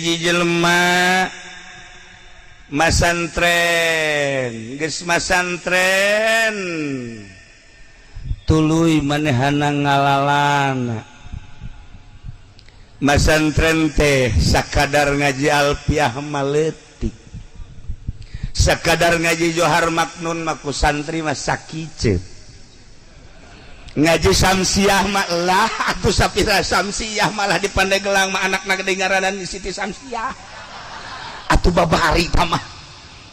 Hiji jelema masantren, geus masantren tuluy manehana ngalalana. Masantren teh sakadar ngaji alfiah mah leutik, sakadar ngaji Johar Maknun mah ku santri mah sakiceup, ngaji Samsiah mah lah atuh sapira Samsiah, malah di Pandeglang mah anakna gede ngaranan Siti Samsiah. Atuh babari mah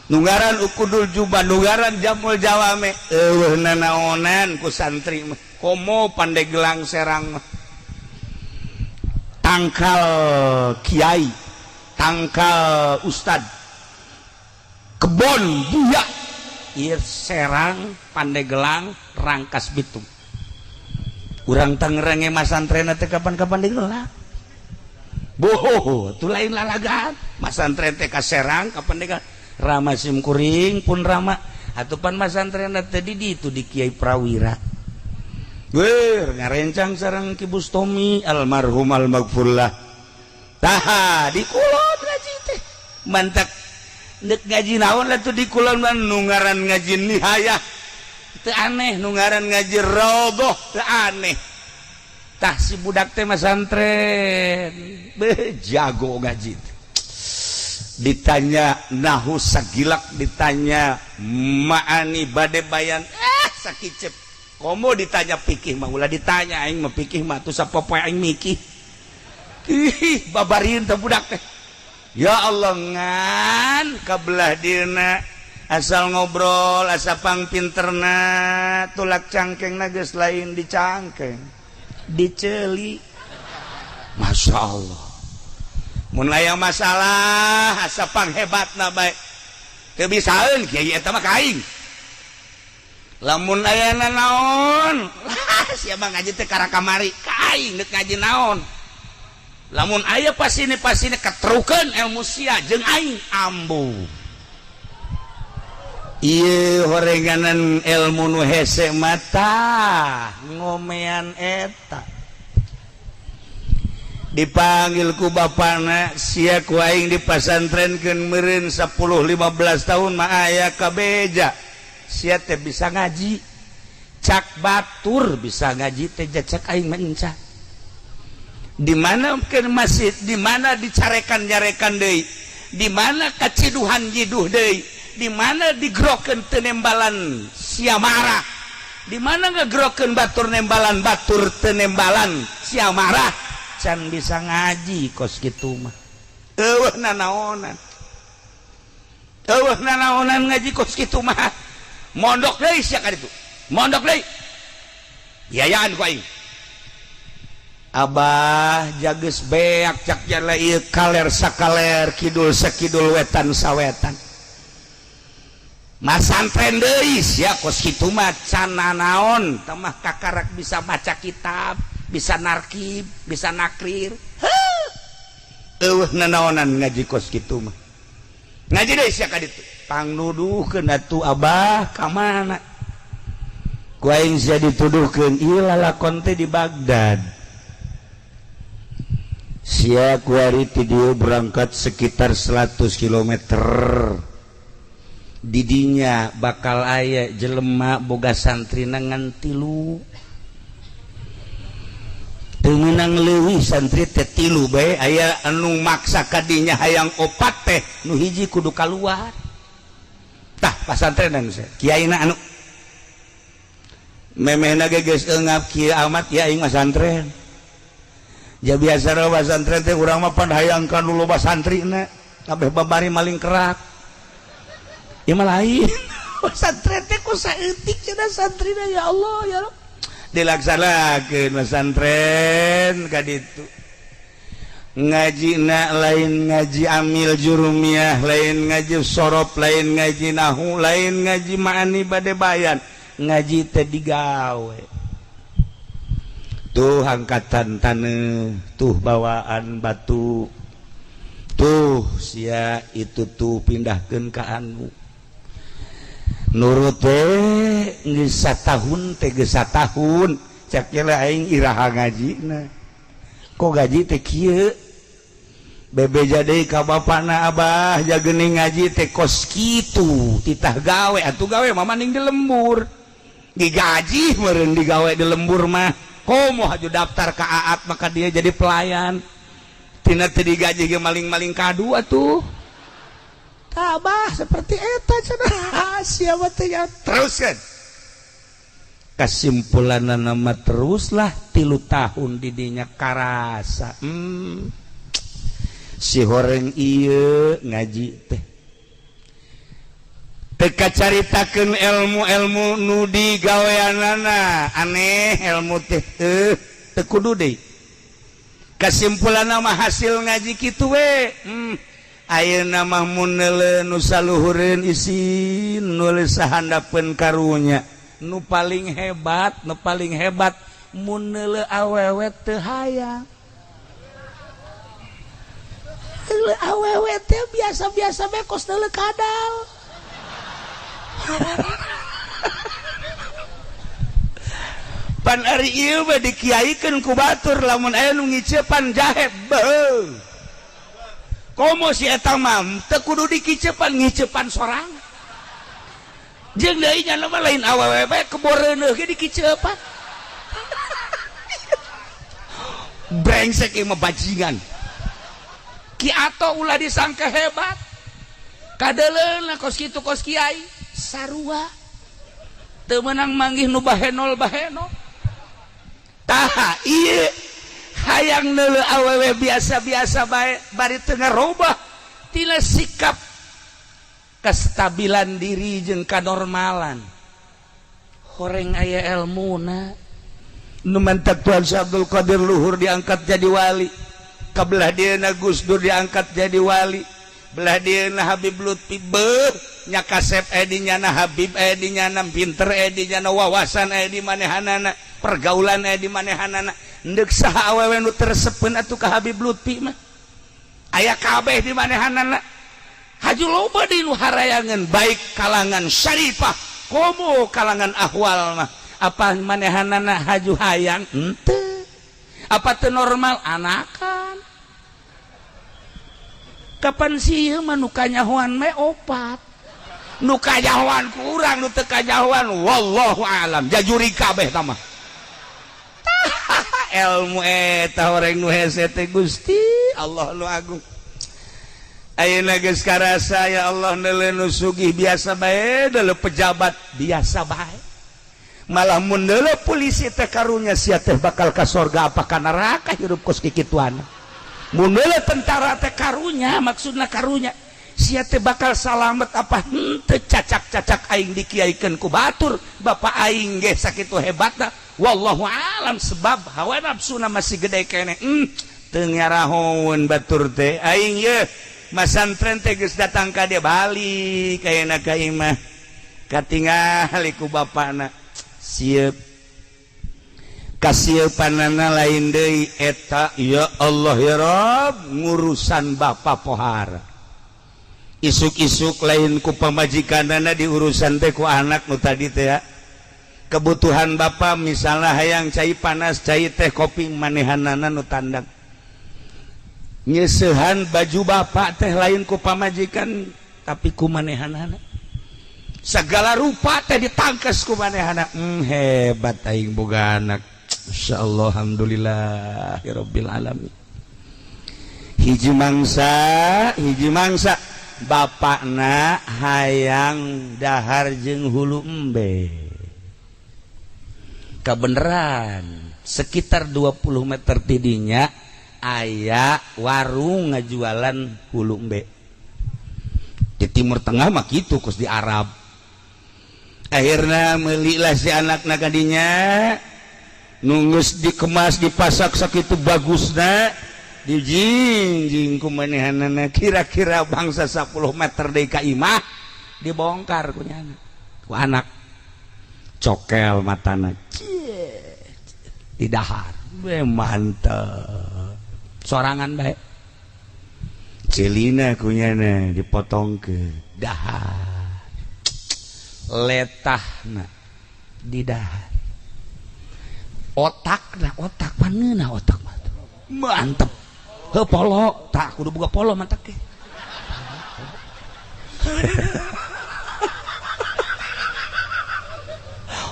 nu ngaran Ukudul Juba, nu ngaran Jamul Jawame, eueuh nanaonan ku santri mah. Komo Pandeglang, Serang mah tangkal kiai, tangkal ustad, kebon buya ieu Serang, Pandeglang, Rangkas Bitung. Urang Tangerang ge masantren teh kapan-kapan digelar. Boho, tuh lain lalagan. Masantren teh ka Serang, ka Pandeglang. Rama sim kuring pun rama. Atuh pan masantren teh di ditu di Kiai Prawira. Weh, ngarencang sareng Ki Bustomi almarhum almaghfurlah. Tah, di kulon ngaji teh. Mantak ndek ngaji naon lah tuh di kulon mah, nu ngaran ngaji nihayah teu aneh, nu ngaran ngaji roboh teu aneh. Tah, si budak teh masantren, beh, jago ngaji teh. Ditanya nahu sagilak, ditanya ma'ani bade bayan sakicep. Komo ditanya pikih mah ulah ditanya, aing mah pikih mah tuh sapopoe aing mikih. Ih, babarin teh budak teh. Ya Allah, ngan kabelah dina asal ngobrol asa pang pinterna, tulak cangkeng geus lain di cangkeng, diceli. Masya Allah, mun aya masalah asa pang hebatna bae, teu bisaeun kiai eta mah ka aing. Lamun aya naon lah, siapa ngaji teh kara kamari ka aing, deuk ngaji naon. Lamun aya pasini pasini ketrukeun ilmu sia jeung aing, ambu. Ieu horenganan ilmu nu hese mata ngomean eta. Dipanggil ku bapana, "Sia ku aing di pasantrenkeun meureun 10 15 tahun mah aya kabeja sia teh bisa ngaji. Cak batur bisa ngaji teh, cak aing mah enca." Di mana ke masjid, di mana dicarekan nyarekan deui, di mana kaciduhan jiduh deui, di mana digrokeun teu nembalan sia marah, di mana ngegrokeun batur nembalan, batur teu nembalan sia marah. Can bisa ngaji kos kitu mah, eueuh nanaonan, eueuh nanaonan ngaji kos kitu mah. Mondok deui sia ka ditu, mondok deui, biayaan ku aing. Abah, jages beak, cak jala ieu kaler sakaler, kidul sakidul, wetan sawetan. Masantren deui sia kos kitu mah, can nanaon mah, kakarak bisa maca kitab, bisa narkib, bisa nakrir. Eueuh nanaonan ngaji kos kitu mah, ngaji deui sia ka ditu. Pangnuduhkeun atuh, Abah, ka mana ku aing sia dituduhkeun? Ieu lalakon teh di Baghdad. Sia kuari ti dieu berangkat sekitar 100 km, didinya bakal aya jelema boga santri ngan tilu, teu meunang leuwih, santri teh tilu bae. Aya anu maksa kadinya hayang opat teh, nu hiji kudu kaluar. Tah, pasantrenan kiaina anu memehna ge geus eungap kieu amat ya aing mah santren. Ja biasa pasantren teh urang mah pan hayang ka nu loba santrina kabeh, babari maling kerak. Ieu mah lain, pasantren teh ku saeutik cenah santrina. Ya Allah, ya Rabb, dilaksanakeun pesantren ka ditu, ngajina lain ngaji amil jurumiyah, lain ngaji sorof, lain ngaji nahu, lain ngaji ma'ani bade bayan, ngaji teh digawe. Tuh angkatan taneuh, tuh bawaan batu tuh, sia itu tuh pindahkeun ka anu nurut teh. Geus satahun teh, geus satahun, cak aing iraha ngajina, kok gaji teh kieu? Bebeja deui ka bapana, "Abah, jagening ngaji teh kos kitu, titah gawe atuh." Gawe mah maning di lembur, digaji meureun digawe di lembur mah. Komo haju daftar ka Aat, maka dia jadi pelayan tina teu digaji ge maling-maling kadu atuh. Abah seperti eta cenah, siapa teh ya. Terus kan kesimpulan nama teruslah 3 tahun didinya karasa, si horeng ieu ngaji teh teka caritakeun ilmu-ilmu nu digaweanana aneh, ilmu teh teu kudu deui. Kesimpulan nama hasil ngaji kitu we, ayeuna mah mun neuleu nu saluhureun isin, nulis sahandapeun. Karunya nu paling hebat, nu paling hebat mun neuleu awewe teu hayang. Neuleu awewe teh biasa-biasa bae, kos neuleu kadal. Pan ari ieu mah dikiaikeun ku batur, lamun aya nu ngicepan jahe beuh. Komo si eta mah teu kudu dikicepan, ngicepan sorang. Jeung deui nya mah lain awewe bae, keboreuneuh ge dikicepan. Brengsek ieu mah, bajingan. Ki Ato ulah disangka hebat, kadeleuna kos kitu, kos kiai sarua teu meunang manggih nu bahenol bahenol. Tah ieu hayang neuleu awewe biasa-biasa bae, bari teu ngarobah tina sikap, kestabilan diri jeung kanormalan. Horeng aya elmuna nu mantak Tuan Syekh Abdul Qadir luhur diangkat jadi wali, kabelah dieuna Gus Dur diangkat jadi wali, belah dieuna Habib Lutfi. Beuh nya kasep aya di nyana, Habib aya di nyana, pinter aya di nyana, wawasan aya di manehanana, pergaulan aya di manehanana. Ndek saha awewe nu teu resepeun atuh ka Habib Lutfi mah? Aya kabeh di manehanana. Haju loba di nu harayangan, baik kalangan syarifah komo kalangan ahwal mah. Apa manehanana haju hayang henteu? Apa teu normal anakan? Kapan sih ieu mah nu kanyahoan me opat, nu kanyahoan kurang, nu teu kanyahoan wallahu alam, jajuri kabeh tah mah. Ilmu eta horeng nu hese teh, Gusti Allah nu agung. Ayeuna geus karasa, ya Allah, neuleu nu sugih biasa bae, deuleu pejabat biasa bae, malah mun neuleu polisi teh karunya, sia teh bakal ka sorga apa ka neraka hirup kos kikituan. Mun neuleu tentara teh karunya, maksudna karunya sia teh bakal salamet apa henteu. Cacak-cacak aing dikiaikeun ku batur, bapak aing ge sakitu hebatna, wallahu alam, sebab hawa nafsuna masih gede keneh. Teu ngarahoeun batur teh. Aing ye masantren teh geus datang ka dia, balik ayeuna ka imah, katingali ku bapana siap kasiepanana lain deui eta. Ya Allah, ya Rob, ngurusan bapak pohara isuk-isuk lain ku pamajikanana diurusan teh, ku anak nu tadi teh ya. Kebutuhan bapak misalnya hayang cai panas, cai teh, kopi, manehanana nu tandang. Nyesehan baju bapak teh lain ku pamajikan, tapi ku manehanana. Segala rupa teh ditangkes ku manehana. Hebat aing boga anak. Insyaallah, alhamdulillah ya rabbil alamin. Hiji mangsa, hiji mangsa bapakna hayang dahar jeung hulu embe. Kebenaran sekitar 20 meter tidinya aya warung ngajualan hulu embe. Di Timur Tengah mah gitu, kos di Arab. Akhirnya melilah si anak kadinya, nunggus dikemas, dipasak sakitu bagusna, dijingjing ku manehanana. Kira-kira bangsa 10 meter deui ka imah, dibongkar ku nyana, ku anak cokel matana di dahar. Be mantep sorangan bae. Celina kunyana dipotong ke dahar, letahna di dahar, otak nah, otak paneuna, otak mah mantep. Heuh, polo tah, kudu boga polo mantak ge.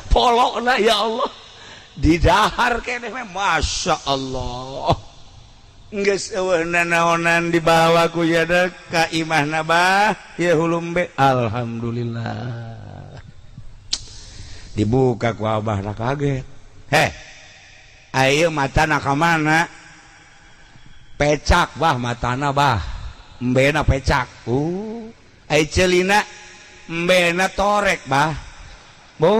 Polo na, ya Allah, didahar keneh mah, Masya Allah. Geus eueuh nanaonan, dibawa ku jada ka imahna, "Bah, ieu hulu embe." Alhamdulillah. Dibuka ku abah, kaget, "Heh, ayo matana ka mana?" "Pecak, Bah, matana, Bah, embena pecak." Ai ceulina?" "Embena torek, Bah." "Bo,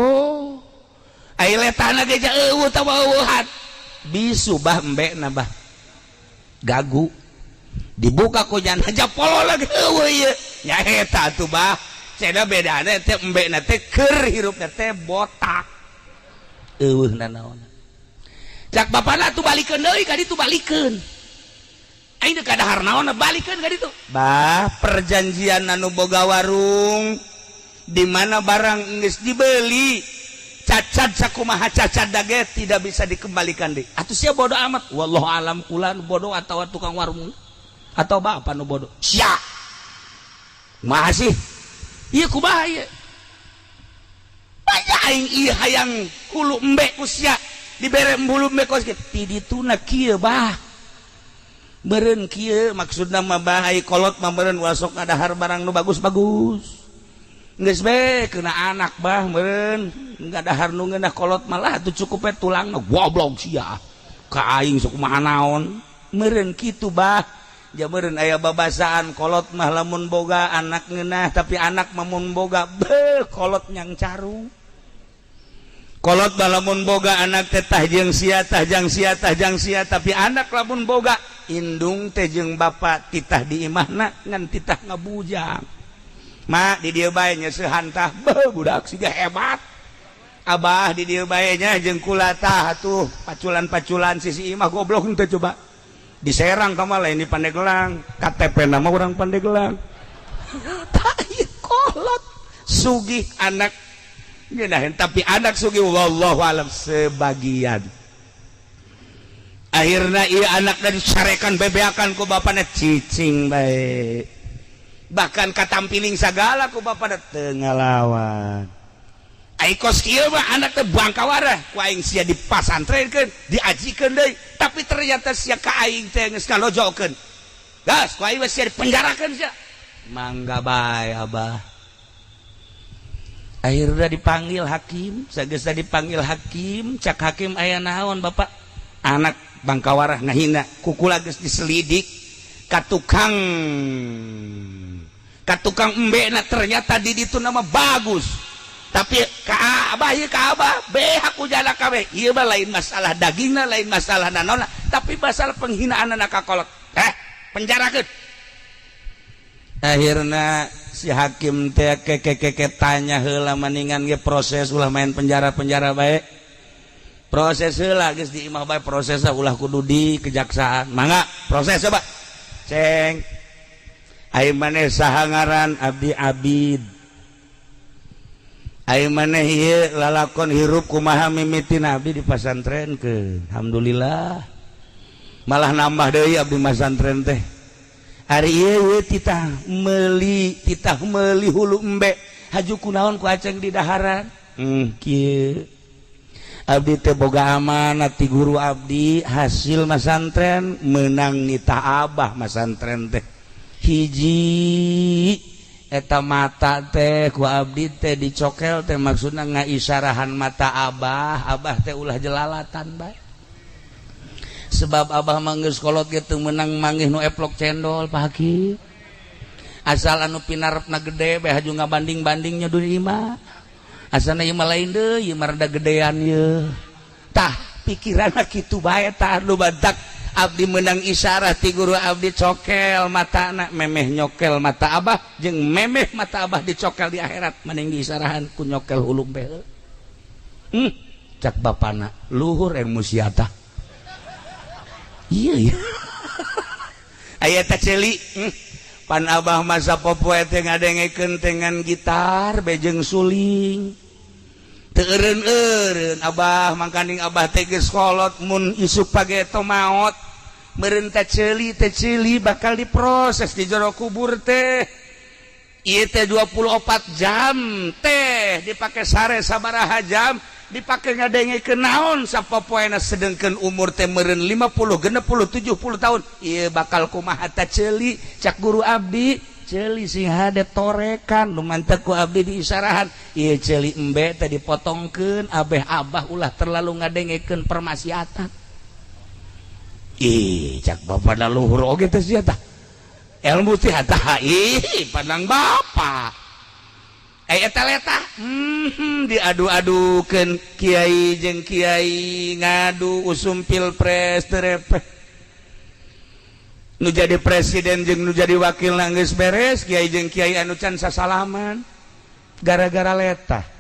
ai letana ge eueuh tawa eueuhan." "Bisu, Bah, embena, Bah, gagu." Dibuka ku jana aja, polo lagi eueuh ieu nya. "Eta atuh, Bah, cenah bedana teh embena teh keur hirupna teh botak, eueuh nanaon." Cak bapana, "Tuh balikeun deui ka ditu, balikeun. Aing teu kadahar naon, balikeun ka ditu." Bah, perjanjian anu boga warung di mana barang geus dibeli, cacat sakumaha cacat dage tidak bisa dikembalikan deui. Atuh sia bodoh amat. Wallahu alam, kula nu bodoh atau tukang warung atau bapak nu bodoh. Sia kumaha sih ieu, kumaha ieu? Banyak aing ieu hayang hulu embe ku sia dibere hulu embe kos kieu. Ti dituna kieu, Bah, meureun kieu maksudna mah, Bah, ai kolot mah meureun wasok ngadahar barang nu bagus-bagus. Geus be kena anak, Bah, meureun ngadahar nu ngeunah, kolot malah atuh cukup we tulang. Goblok sia, ka aing sok kumaha naon. Meureun kitu, Bah, ja meureun aya babasaan kolot mah lamun boga anak ngeunah, tapi anak mah mun boga beuh kolot nyang carung. Kolot mah lamun boga anak teh tah jeung sia, tah jang sia, tah jang sia, tapi anak lamun boga indung teh jeung bapak titah di imahna ngan titah ngabujang. "Ma, di dieu bae nyeusehan tah." Beuh, budak siga hebat. "Abah, di dieu bae nya jeung kula tah atuh paculan-paculan sisi imah." Goblok teh coba. Di Serang kamu lain di Pandeglang, KTP nama orang Pandeglang. Tak kolot sugih anak ngeunaheun, tapi anak sugih wallahu alam sebagian. Akhirnya iya anak dari carekan bebeakan ku bapaknya, cicing bae, bahkan katampiling sagala ku bapaknya teu ngalawan. Ai kos kieu mah anak teh bangkawarah ku aing sia dipasantrenkeun, diajikeun deui, tapi ternyata sia ka aing teh geus ngalojokeun. Gas ku aing mah sia dipenjarakeun sia. "Mangga bae, Abah." Akhirnya dipanggil hakim. Sageus dipanggil hakim, cak hakim, "Aya naon, Bapak?" "Anak bangkawarah ngahina kukula." Geus diselidik ka tukang, ka tukang embena, ternyata di ditu nama bagus, tapi ka abah ieu, ka abah beha ku jala kabeh. Ieu mah lain masalah dagingna, lain masalah nanona, tapi masalah penghinaan anak ka kolot. Eh, penjarakeun. Akhirna si hakim teh keke tanya heula, maningan ge proses, ulah main penjara-penjara bae, proses heula. Geus di imah bae proses, ulah kudu di kejaksaan. Mangga proses, coba ceng. Ai maneh saha ngaran? "Abdi Abid." "Ai maneh ieu lalakon hirup kumaha mimitina?" "Abdi di pasantrenkeun, alhamdulillah, malah nambah deui abdi masantren teh. Ari ieu titah meuli hulu embe, haju kunaon ku aceng di daharan?" Kieu, abdi teh boga amanat ti guru abdi hasil masantren, menang nita abah masantren teh. Hiji eta mata teh ku abdi teh dicokel teh, maksudna ngaisyarahan mata abah, abah teh ulah jelalatan bae, sebab abah mah geus kolot ge teu meunang manggih nu eplok cendol, Pak Hakim. Asal anu pinarepna gede bae haju ngabanding-bandingnya di imah, asana ieu mah lain deui, ieu mah rada gedean ieu." Tah, pikiranna kitu bae. Tah, nu badak abdi menang isyarah ti guru abdi, cokel matana, memeh nyokel mata abah jeung memeh mata abah dicokel di akhirat, mending diisyarahan ku nyokel hulu bae. Cak bapana, "Luhur ilmu sia tah." Iya iya, aya teh ceuli. Pan abah masa popoe teh ngadengekeun dengan gitar bejeng suling, teu eureun-eureun abah, mangkaning abah teh geus kolot, mun isuk pageto maot. Meureun teh ceuli teh, ceuli bakal diproses di jero kubur teh. Ieu teh 24 jam teh dipake sare sabaraha jam, dipake ngadengekeun naon sapopoena, sedengkeun umur teh meureun 50, 60, 70 tahun. Ieu bakal kumaha ta ceuli? Cak guru abdi, ceuli sing hade torekan nu mantep ku abdi diisarahan. Ieu ceuli embe teh dipotongkeun abeh abah ulah terlalu ngadengekeun permaksiatan. Ih, cak bapak da luhur oge teh sia tah ilmu teh tah. Ih, pandang bapak eta letah, diadu-adukeun kiai jeung kiai, ngadu usum pilpres terepeh. Nu jadi presiden jeung nu jadi wakil geus beres, kiai jeung kiai anu can sasalaman gara-gara letah.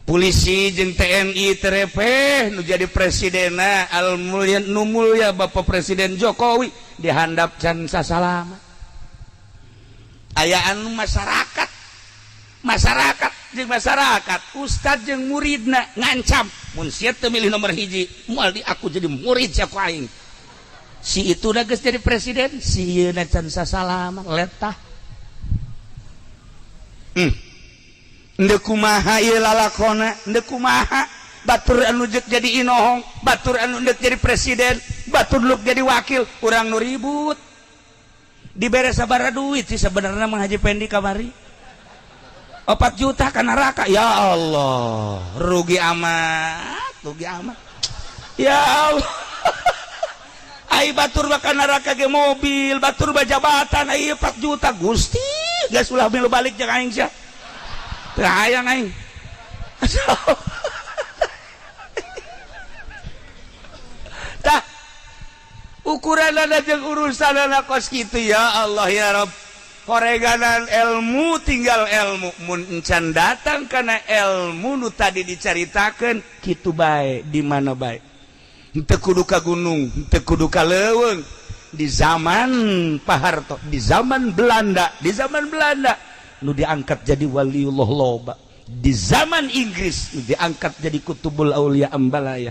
Polisi jeung TNI terepeh. Nu jadi presidena al mulia, nu mulia Bapak Presiden Jokowi dihandap can sasalaman. Ayaan masyarakat, masyarakat jeung masyarakat, ustad jeung muridna ngancam, mun sia teu milih nomor 1, moal di aku jadi murid sia ku aing. Si itu udah geus jadi presiden, si ieu can sasalaman letah. Ndek kumaha ieu lalakona? Ndek kumaha batur anu jek jadi inohong, batur anu ndek jadi presiden, batur nu jadi wakil, urang nu ribut? Dibere sabaraha duit sih sebenarnya Mang Haji Pendi kamari? 4 juta kan neraka. Ya Allah, rugi amat, rugi amat, ya Allah. Ai batur bakal neraka ge mobil, batur jabatan, ai 4 juta. Gusti, geus ulah milu balik jeung aing sia. Teu hayang aing. Tah, ukuran jeung urusan kos kitu. Ya Allah, ya Rob, horeganan ilmu, tinggal ilmu. Mun encan datang karena ilmu nu tadi dicaritakeun kitu bae, di mana bae, henteu kudu ka gunung, henteu kudu ka leuweung. Di zaman Pak Harto, di zaman Belanda, di zaman Belanda nu diangkat jadi waliullah loba. Di zaman Inggris nu diangkat jadi kutubul aulia ambalaya.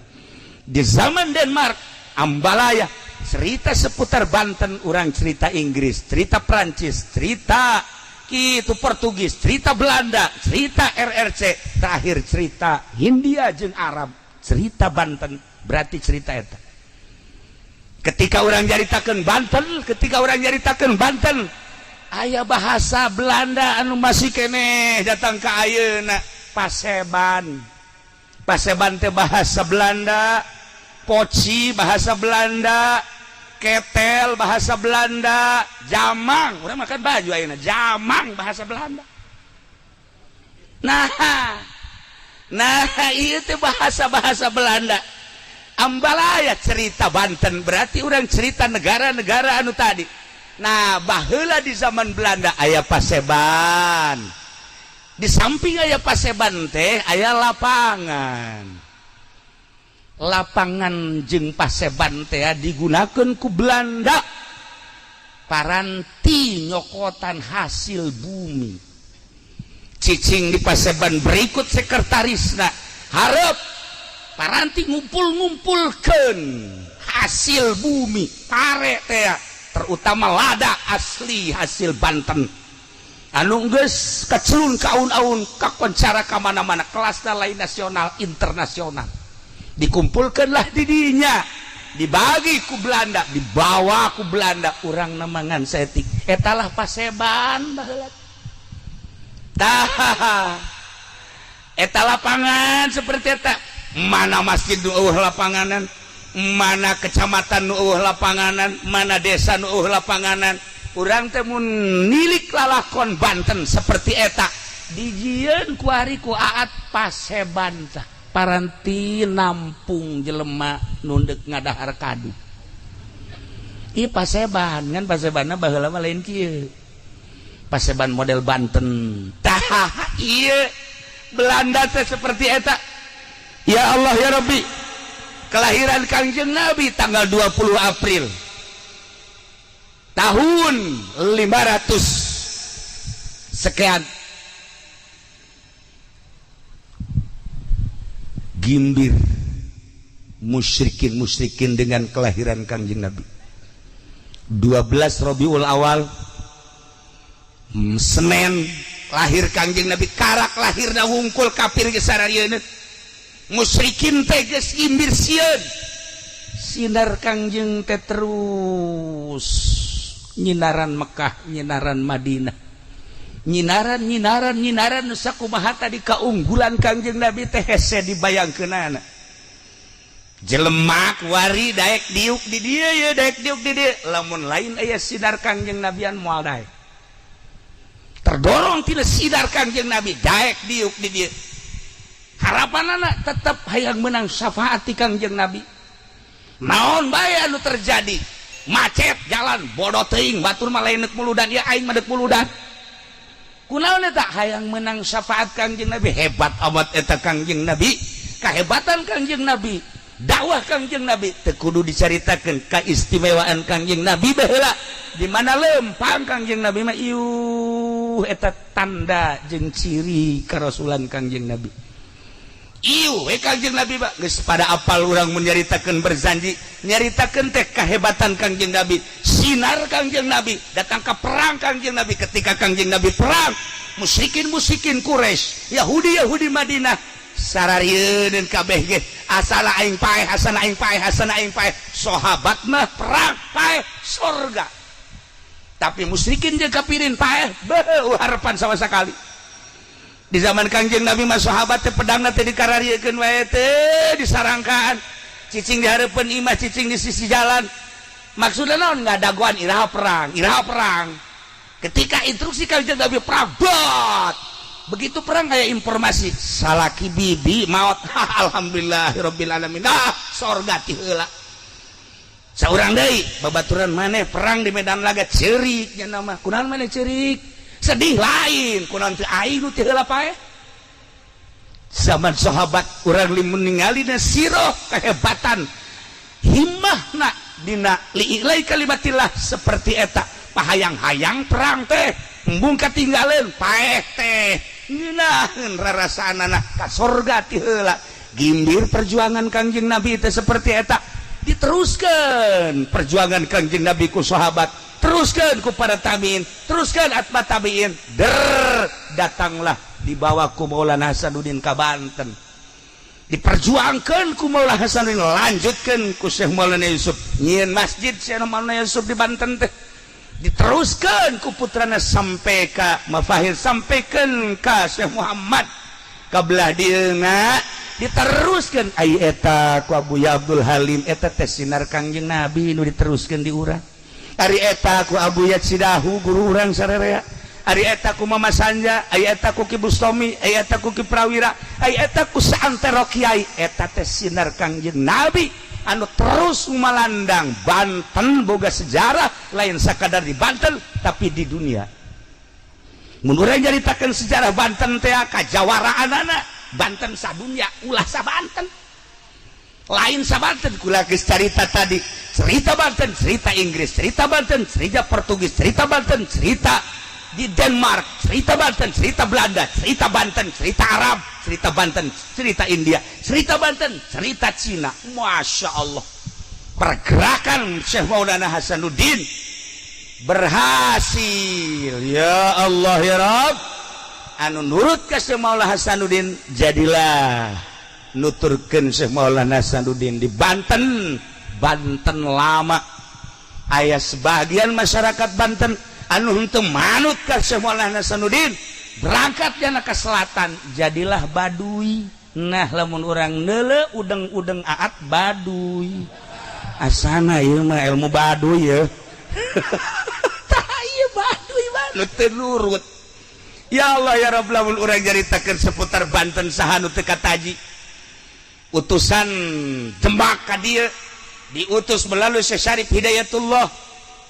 Di zaman Denmark ambalaya. Cerita seputar Banten, orang cerita Inggris, cerita Prancis, cerita itu Portugis, cerita Belanda, cerita RRC, terakhir cerita Hindia jeung Arab. Cerita Banten berarti cerita eta. Ketika orang nyaritakeun Banten, ketika orang nyaritakeun Banten, aya bahasa Belanda anu masih keneh datang ke ayeuna, paseban. Paseban teh bahasa Belanda, poci bahasa Belanda, ketel bahasa Belanda, jamang, urang makan baju ayeuna jamang bahasa Belanda. Nah nah, itu bahasa-bahasa Belanda ambalaya. Cerita Banten berarti orang cerita negara-negara anu tadi. Nah, baheula di zaman Belanda aya paseban. Di samping aya paseban teh aya lapangan. Lapangan jeung paseban teh digunakan ku Belanda paranti nyokotan hasil bumi. Cicing di paseban berikut sekretarisna harap paranti ngumpul-ngumpulkan hasil bumi pare teh, terutama lada asli hasil Banten anu geus kacelun kaun-aun, kakoncara ka mana-mana, kelasna lain nasional, internasional. Dikumpulkanlah didinya, dibagi ku Belanda, dibawa ku Belanda, urang nemangan setik. Etalah paseban baheula. Tah, eta lapangan seperti eta. Mana masjid nu eueuh lapanganan, mana kecamatan nu eueuh lapanganan, mana desa nu eueuh lapanganan? Urang teh mun nilik lalakon Banten seperti eta, dijieun kuari ku Aat paseban tah paranti nampung jelema nu ndek ngadahar kadu. Ieu paseban kan pasebanna baheula mah lain kieu, paseban model Banten. Tah, ieu Belanda teh seperti eta. Ya Allah, ya Rabbi, kelahiran Kangjeng Nabi tanggal 20 April tahun 500 sekian. Gimbir. Musyrikin musyrikin dengan kelahiran Kangjeng Nabi 12 Robiul Awal, Senin, lahir Kangjeng Nabi. Karak lahir wungkul kafir geus sararieun, musyrikin teh geus imbir sieun. Sinar Kangjeng teh terus nyinaran Mekah, nyinaran Madinah, nyinaran, nyinaran, nyinaran. Sakumaha tadi keunggulan Kangjeng Nabi teh hese dibayangkeunana. Jelema kuari daek diuk di dieu ya, daek diuk di dieu, lamun lain aya sinar Kangjeng Nabian moal daek. Terdorong tina sinar Kangjeng Nabi daek diuk di dieu. Harapan anak tetap hayang menang syafaat ti Kangjeng Nabi. Naon bae anu terjadi, macet jalan, bodoh teuing, batur mah lain muludan ya, aing mah deuk muludan. Kunaon eta? Hayang menang syafaat Kangjeng Nabi. Hebat amat eta Kangjeng Nabi, kehebatan Kangjeng Nabi, dakwah Kangjeng Nabi teu kudu dicaritakeun. Keistimewaan Kangjeng Nabi baheula di mana lempang Kangjeng Nabi mah, iuh, eta tanda jeung ciri kerasulan Kangjeng Nabi. Iuh we Kangjeng Nabi mah geus pada apal. Urang mun nyaritakeun berzanji, nyaritakeun teh kehebatan Kangjeng Nabi, sinar Kangjeng Nabi datang ke perang Kangjeng Nabi. Ketika Kangjeng Nabi perang, musyrikin musyrikin Quraisy, Yahudi Yahudi Madinah sararieun kabeh ge, asal aing paeh, asal aing paeh, asal aing paeh. Sahabat mah perang paeh sorga, tapi musyrikin jeung kafirin paeh beuh harapan sama sekali. Di zaman Kangjeng Nabi mah sahabat teh pedangna teh dikarariekeun wae teh, disarangkaan, cicing di hareupeun imah, cicing di sisi jalan. Maksudna naon? Ngadagoan iraha perang, iraha perang. Ketika instruksi Kangjeng Nabi perang, bot begitu perang kayak informasi salaki bibi maut, alhamdulillahirabbil alamin, ah, sorga ti heula. Saurang deui babaturan maneh perang di medan laga ceurik nya nama. Kunaon maneh ceurik sedih? Lain kunaon teu aing nu ti heula paeh. Zaman sahabat urang limun ningali na siroh kehebatan himmahna dina li'ilai kalimatillah seperti eta, pahayang-hayang perang teh embung katinggaleun paeh teh ngeunaheun rarasaanana ka sorga ti heula. Gimbir perjuangan Kangjeng Nabi teh seperti eta. Diteruskan perjuangan Kangjeng Nabi ku sahabat, teruskan ku para tabiin, teruskan atba tabiin, der datanglah dibawa ku Maulana Hasanuddin ka Banten, diperjuangkan ku Maulana Hasanuddin, lanjutkan ku Syekh Maulana Yusuf, nyieun masjid Syekh Maulana Yusuf di Banten teh, diteruskan ku putrana sampai ka Mafahir, sampaikan ka Syekh Muhammad ka belah dieuna, diteruskan ai eta ku Abu Abdul Halim. Eta teh sinar Kangjeng Nabi nu diteruskan di urang. Ari eta ku Abu Yatsidahu, guru urang sararea. Ari eta ku Mama Sanja, ari eta ku Ki Bustomi, ari eta ku Ki Prawira, ari eta ku saantero kiai. Eta teh sinar Kangjeng Nabi anu terus malandang. Banten boga sejarah, lain sakadar di Banten tapi di dunia. Mun urang nyaritakeun sejarah Banten teh kajawaraanana Banten sadunya, ulah sa Banten, lain sa Banten. Kula geus carita tadi, cerita Banten cerita Inggris, cerita Banten cerita Portugis, cerita Banten cerita di Denmark, cerita Banten cerita Belanda, cerita Banten cerita Arab, cerita Banten cerita India, cerita Banten cerita Cina. Masya Allah, pergerakan Syekh Maulana Hasanuddin berhasil. Ya Allah ya Rabb, anu nurut ke Syekh Maulana Hasanuddin jadilah nuturkeun Syekh Maulana Hasanuddin di Banten. Banten lama aya sebagian masyarakat Banten anu henteu manut ka Syekh Maulana Hasanuddin, berangkat jana ke selatan, jadilah Baduy. Nah, lamun urang neule udeng-udeng aat Baduy, asana ieu mah ilmu Baduy ya. Tah, ieu Baduy nu teu nurut. Ya Allah ya Rabb, lamun urang nyaritakeun seputar Banten, saha nu teu kataji? Utusan Demak ka dieu diutus melalui Syekh Syarif Hidayatullah,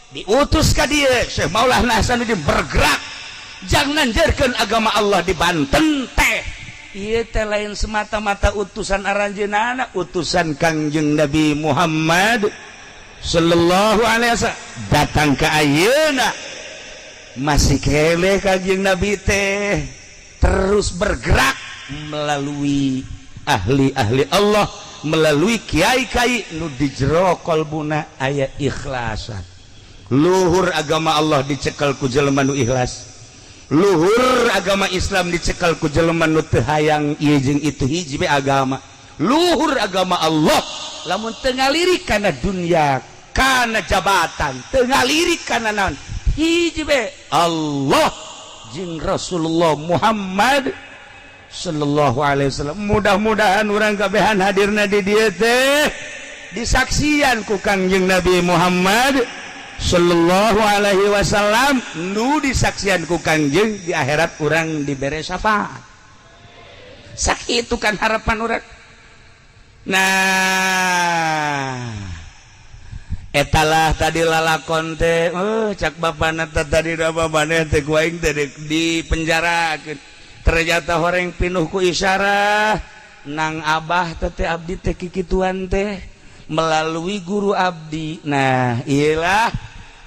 diutus ka dieu. Syekh Maulana Hasanuddin bergerak jangan nanjerkeun agama Allah di Banten teh. Ieu teh lain semata-mata utusan aranjeunana, utusan Kangjeng Nabi Muhammad sallallahu alaihi wasallam datang ke ayeuna masih kele. Kangjeng Nabi teh terus bergerak melalui ahli-ahli Allah. melalui kiai-kiai nu di jero kolbuna aya ikhlasan. Luhur agama Allah dicekel ku jelema nu ikhlas, luhur agama Islam dicekel ku jelema nu teu hayang ieu jeung itu, hiji be agama. Luhur agama Allah lamun teu ngalirik kana dunya, kana jabatan, teu ngalirik kana naon, hiji be Allah jeung Rasulullah Muhammad sallallahu alaihi wasallam. Mudah-mudahan urang kabehan hadirna di dieu teh disaksian ku Kangjeng Nabi Muhammad sallallahu alaihi wasallam, nu disaksian ku Kangjeng di akhirat urang dibere syafaat. Sakitu kan harapan urang. Nah, etalah tadi lalakon teh, oh, cak bapana teh tadi apa maneh teh ku aing teh di penjara. Ternyata horeng pinuh ku isyarah nang abah teh, teh abdi teh kikituan teh melalui guru abdi. Nah, iyalah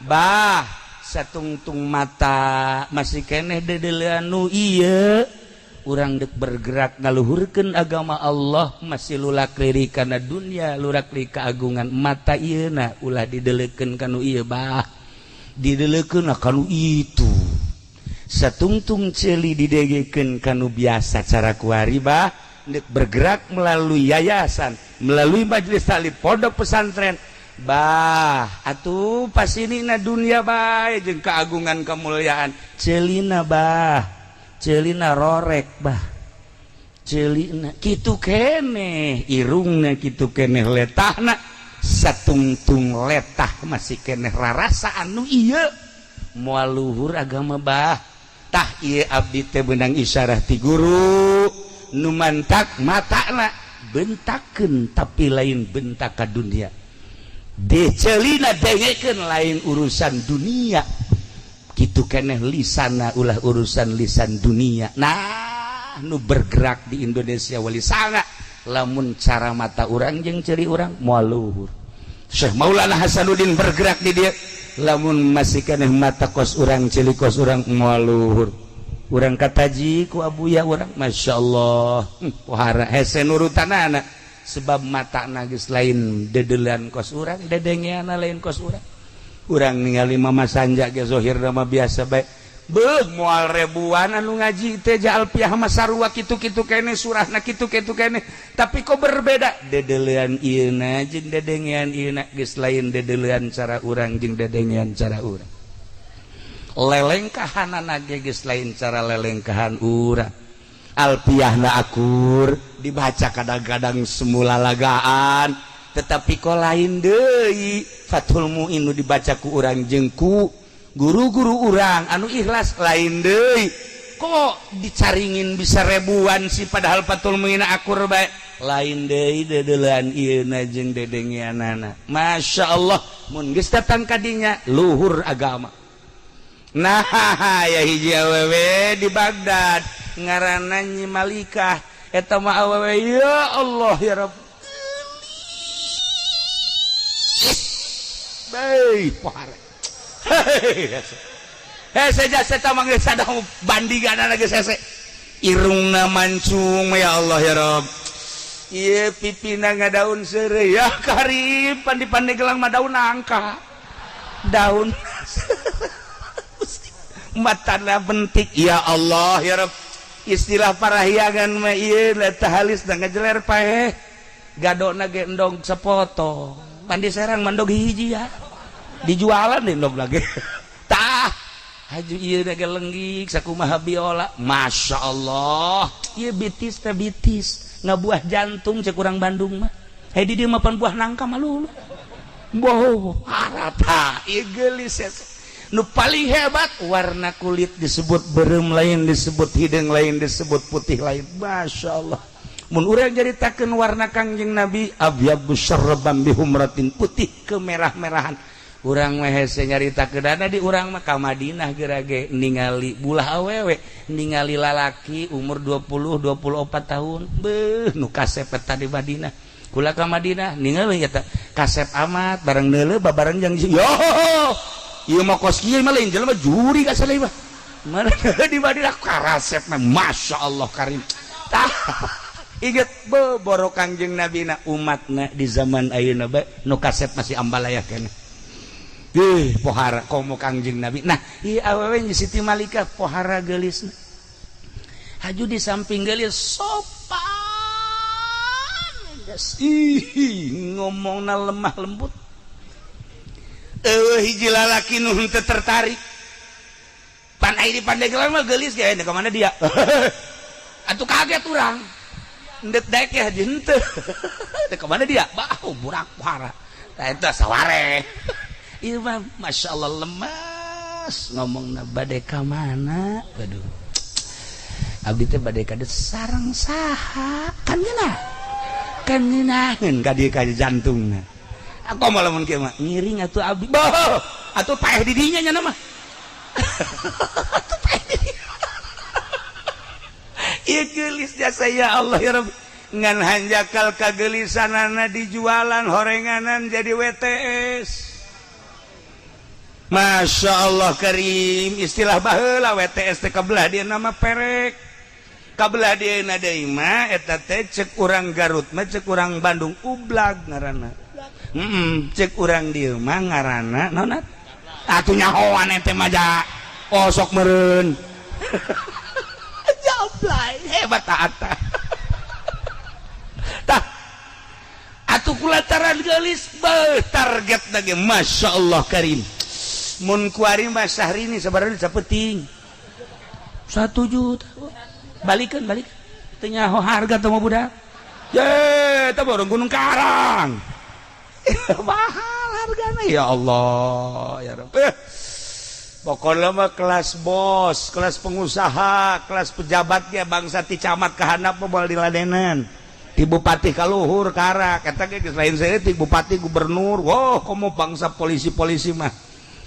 bah, satungtung mata masih keneh dedelean nu ieu, urang dek bergerak ngaluhurkeun agama Allah masih lulak lirik kana dunia, lurak lirik keagungan. Mata ieu na ulah didelekeun kanu ieu bah, didelekeun kanu itu. Satungtung ceuli didegekeun kanu biasa cara kuari bah, dek bergerak melalui yayasan, melalui majelis taklim, pondok pesantren bah. Atuh pas ini na dunia bae jeung keagungan kemuliaan, ceulina bah, celina rorek bah, celina kitu keneh irungna, kitu keneh letahna. Satungtung letah masih keneh rarasa anu ieu moal luhur agama bah. Tah, ieu abdi teh beunang isyarah ti guru nu mantak matana bentakeun, tapi lain bentak ka dunia, decelina dengekeun lain urusan dunia, kitu keneh lisana ulah urusan lisan dunia. Nah, nu bergerak di Indonesia wali sanga lamun cara mata urang jeung ceuli urang moal luhur. Syekh Maulana Hasanuddin bergerak di dia, lamun masih keneh mata kos urang, ceuli kos urang, moal luhur. Urang kataji ku abuya urang, Masya Allah, pohara hese nurutanana, sebab mata geus lain dedelean kos urang, dedengeana lain kos urang. Urang ningali Mama Sanja ge zohir mah biasa bae. Beuh, moal ribuan anu ngaji teh Alpiah mah sarua kitu-kitu kene surahna, kitu-kitu kene, tapi kok berbeda dedelean ieuna jeung dedengean ieuna geus lain dedelean cara urang jeung dedengean cara urang, lelengkahanana ge geus lain cara lelengkahan urang. Alpiahna akur dibaca, kadang-kadang semula lagaan, tetapi kok lain deui Fathul Muin nu dibaca ku urang jeung ku guru-guru urang anu ikhlas, lain deui. Kok dicaringin bisa ribuan sih, padahal Fathul Muin akur bae? Lain deui dedelean ieuna jeung dedengeanana. Masya Allah, mun geus datang kadinya luhur agama. Nah, ya hiji awewe di Baghdad ngaranna Nyi Malikah. Eta mah awewe, ya Allah ya Rabb. Baik, pohara. Hese jasa eta mah geus sadang bandinganana geus hese. Irungna mancung, ya Allah ya Rabb. Ieu pipina ngadaun seureuy, ya karib pan di Pandeglang mah daun nangka. Daun matana bentik, ya Allah ya Rabb. Istilah parahyangan mah ieu teh halis da ngajeler paeh. Gadona ge endog sepotong. Pan di Serang mah endog hiji ya. Dijualan deh endog lagi. Tah, haju ieu ge lenggik sakumaha biola. Masya Allah. Ieu bitis teh bitis ngabuah jantung cek urang Bandung mah. Hei, di dieu mah pan buah nangka mah lulu. Boh, harata ieu geulis. Nu paling hebat warna kulit disebut berem lain, disebut hidung lain, disebut putih lain. Masya Allah. Mun urang nyaritakeun warna Kangjeng Nabi, abyadu syarban bihumratin, putih kemerah-merahan. Urang mah hese nyaritakeun di urang mah ka Madinah gerage ningali bulah awewe, ningali lalaki umur 20 24 tahun. Beuh, nu kasep eta di Madinah. Kula ka Madinah ningali eta kasep amat, bareng neuleuh babareng jeung yo ieu mah kos kieu mah lain jelema juri ka mah. Mana di Madinah karasep mah, Masya Allah karim. Tah, Inget boro Kangjeng Nabi na umatna di zaman ayeuna bae nu kasep masih ambalaya keneh. Ih, pohara komo Kangjeng Nabi. Nah, ieu awewe Siti Malika pohara geulisna. Haju di samping geulis sopan. Ih, ngomongna lemah lembut. Eueuh hiji lalaki nu henteu tertarik. Pan ai di Pandeglang mah geulis ge, ka mana dia? Atuh kaget urang. Ndek daek ya henteu. Teh ka mana dia? Bah, burak pohara. Tah eta saware. Ieu mah masyaallah lemas ngomongna bade ka mana? Aduh. Abdi teh bade ka sareng saha? Kan ngeunah. Kan ngeunaheun ka dieu ka jantungna. Aku mah lamun kieu mah ngiring atuh abdi. Bah, atuh paeh di dinya nya mah. Atuh paeh di dinya. Ieu geulis jasa ya Allah ya Rabbi. Ngan hanjakal kagelisanana dijualan horenganan jadi WTS. Masya Allah Karim, istilah baheula WTS teh kabelah dia nama perek. Kabelah dia deui mah eta teh cek urang Garut mah cek urang Bandung ublag ngaranna. Cek urang dieu mah ngaranna naon atuh nyahoan ente mah ja. Oh sok meureun. Jablay hebat ata. Tah atuh kulantaran geulis beuh target lagi Masya Allah Karim. Mun kuari mah Syahrini sabaraha sapeting 1 juta. Balikeun balik. Teu nyaho harga teh mah budak. Ye, eta borong Gunung Karang. Mahal hargana ya Allah ya Rabb. Pokoknya mah kelas bos, kelas pengusaha, kelas pejabat ya bangsa ti camat ka handap mah moal diladenan. Ti bupati ka luhur karak eta ge geus lain saeutik bupati gubernur. Wah, komo bangsa polisi-polisi mah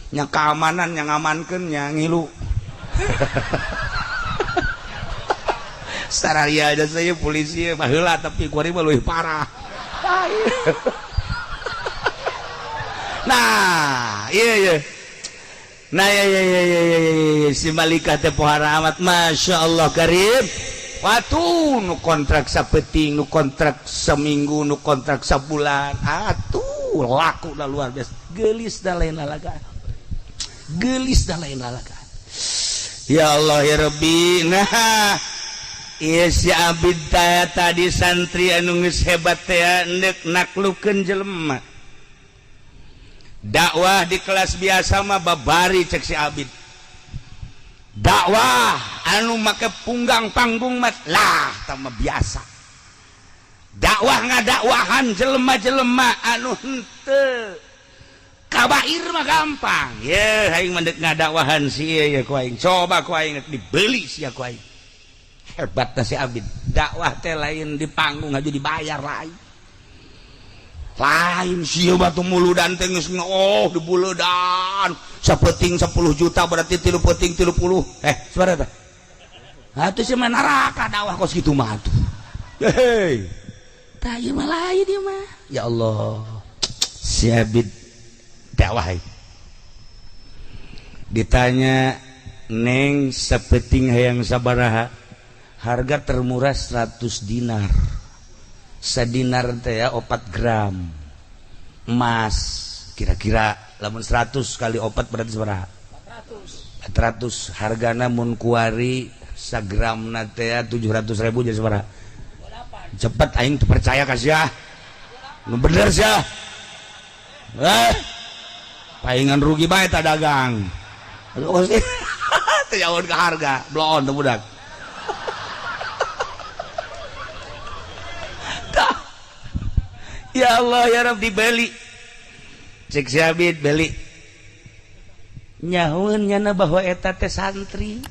nya keamanan yang ngamankeun nya ngilu. Sararia aja saya polisi baheula tapi kuari mah leuwih parah. Nah, iya iya. Nah, iya iya iya iya iya, iya. Si Malika teh pohara amat Masya Allah Karim. Watu nu kontrak sapeting, nu kontrak seminggu, nu kontrak sabulan. Atuh laku dah luar biasa. Geulis dah lain lalaga. Geulis dah lain lalaga. Ya Allah ya Rabbi. Nah, iya si Abid tadi santri anu geus hebat teh endek naklukeun jelema. Dakwah di kelas biasa mah babari cek si Abid. Dakwah anu make punggang panggung mah lah tah mah biasa. Dakwah ngadakwahan jelema-jelema anu henteu kabair mah gampang. Ye aing mah deuk ngadakwahan si ieu ye ku aing. Coba ku aing dibeli sia ku aing. Hebat si Abid. Dakwah teh lain di panggung aja dibayar lain. Lain sih batu muludan teh geus oh dibuledan sapeting 10 juta berarti tilu peting 30 sabaraha teh atuh sih mah neraka dakwah kos kitu mah atuh. Hei tah ieu mah lain ieu mah ya Allah. Si Abid dakwah ditanya neng sapeting hayang sabaraha harga termurah 100 dinar. Sadinar teh ya 4 gram emas kira-kira lamun 100 kali 4 berarti sabaraha 400. Hargana mun kuari sagramna teh 700.000 jadi sabaraha cepet aing teu percaya ka sia nu bener sia paingan rugi bae ta dagang teu jauh ke harga bloon teu budak. Ya Allah ya Rabb dibeli cek si Abid beli nyahueun nyana bahwa eta teh santri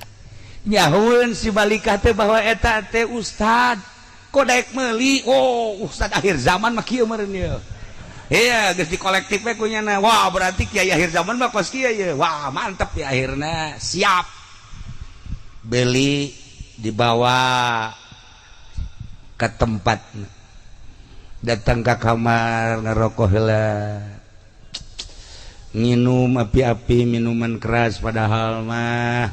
nyahueun si Malikah teh bahwa eta teh ustad kok daek meuli oh ustad akhir zaman mah kieu meureun ieu iya geus di kolektif we ku nyana wah berarti kiai akhir zaman mah kos kieu ye wah mantep ya akhirna siap beli dibawa ke tempat datang ke kamar ngerokok heula nginum api-api minuman keras padahal mah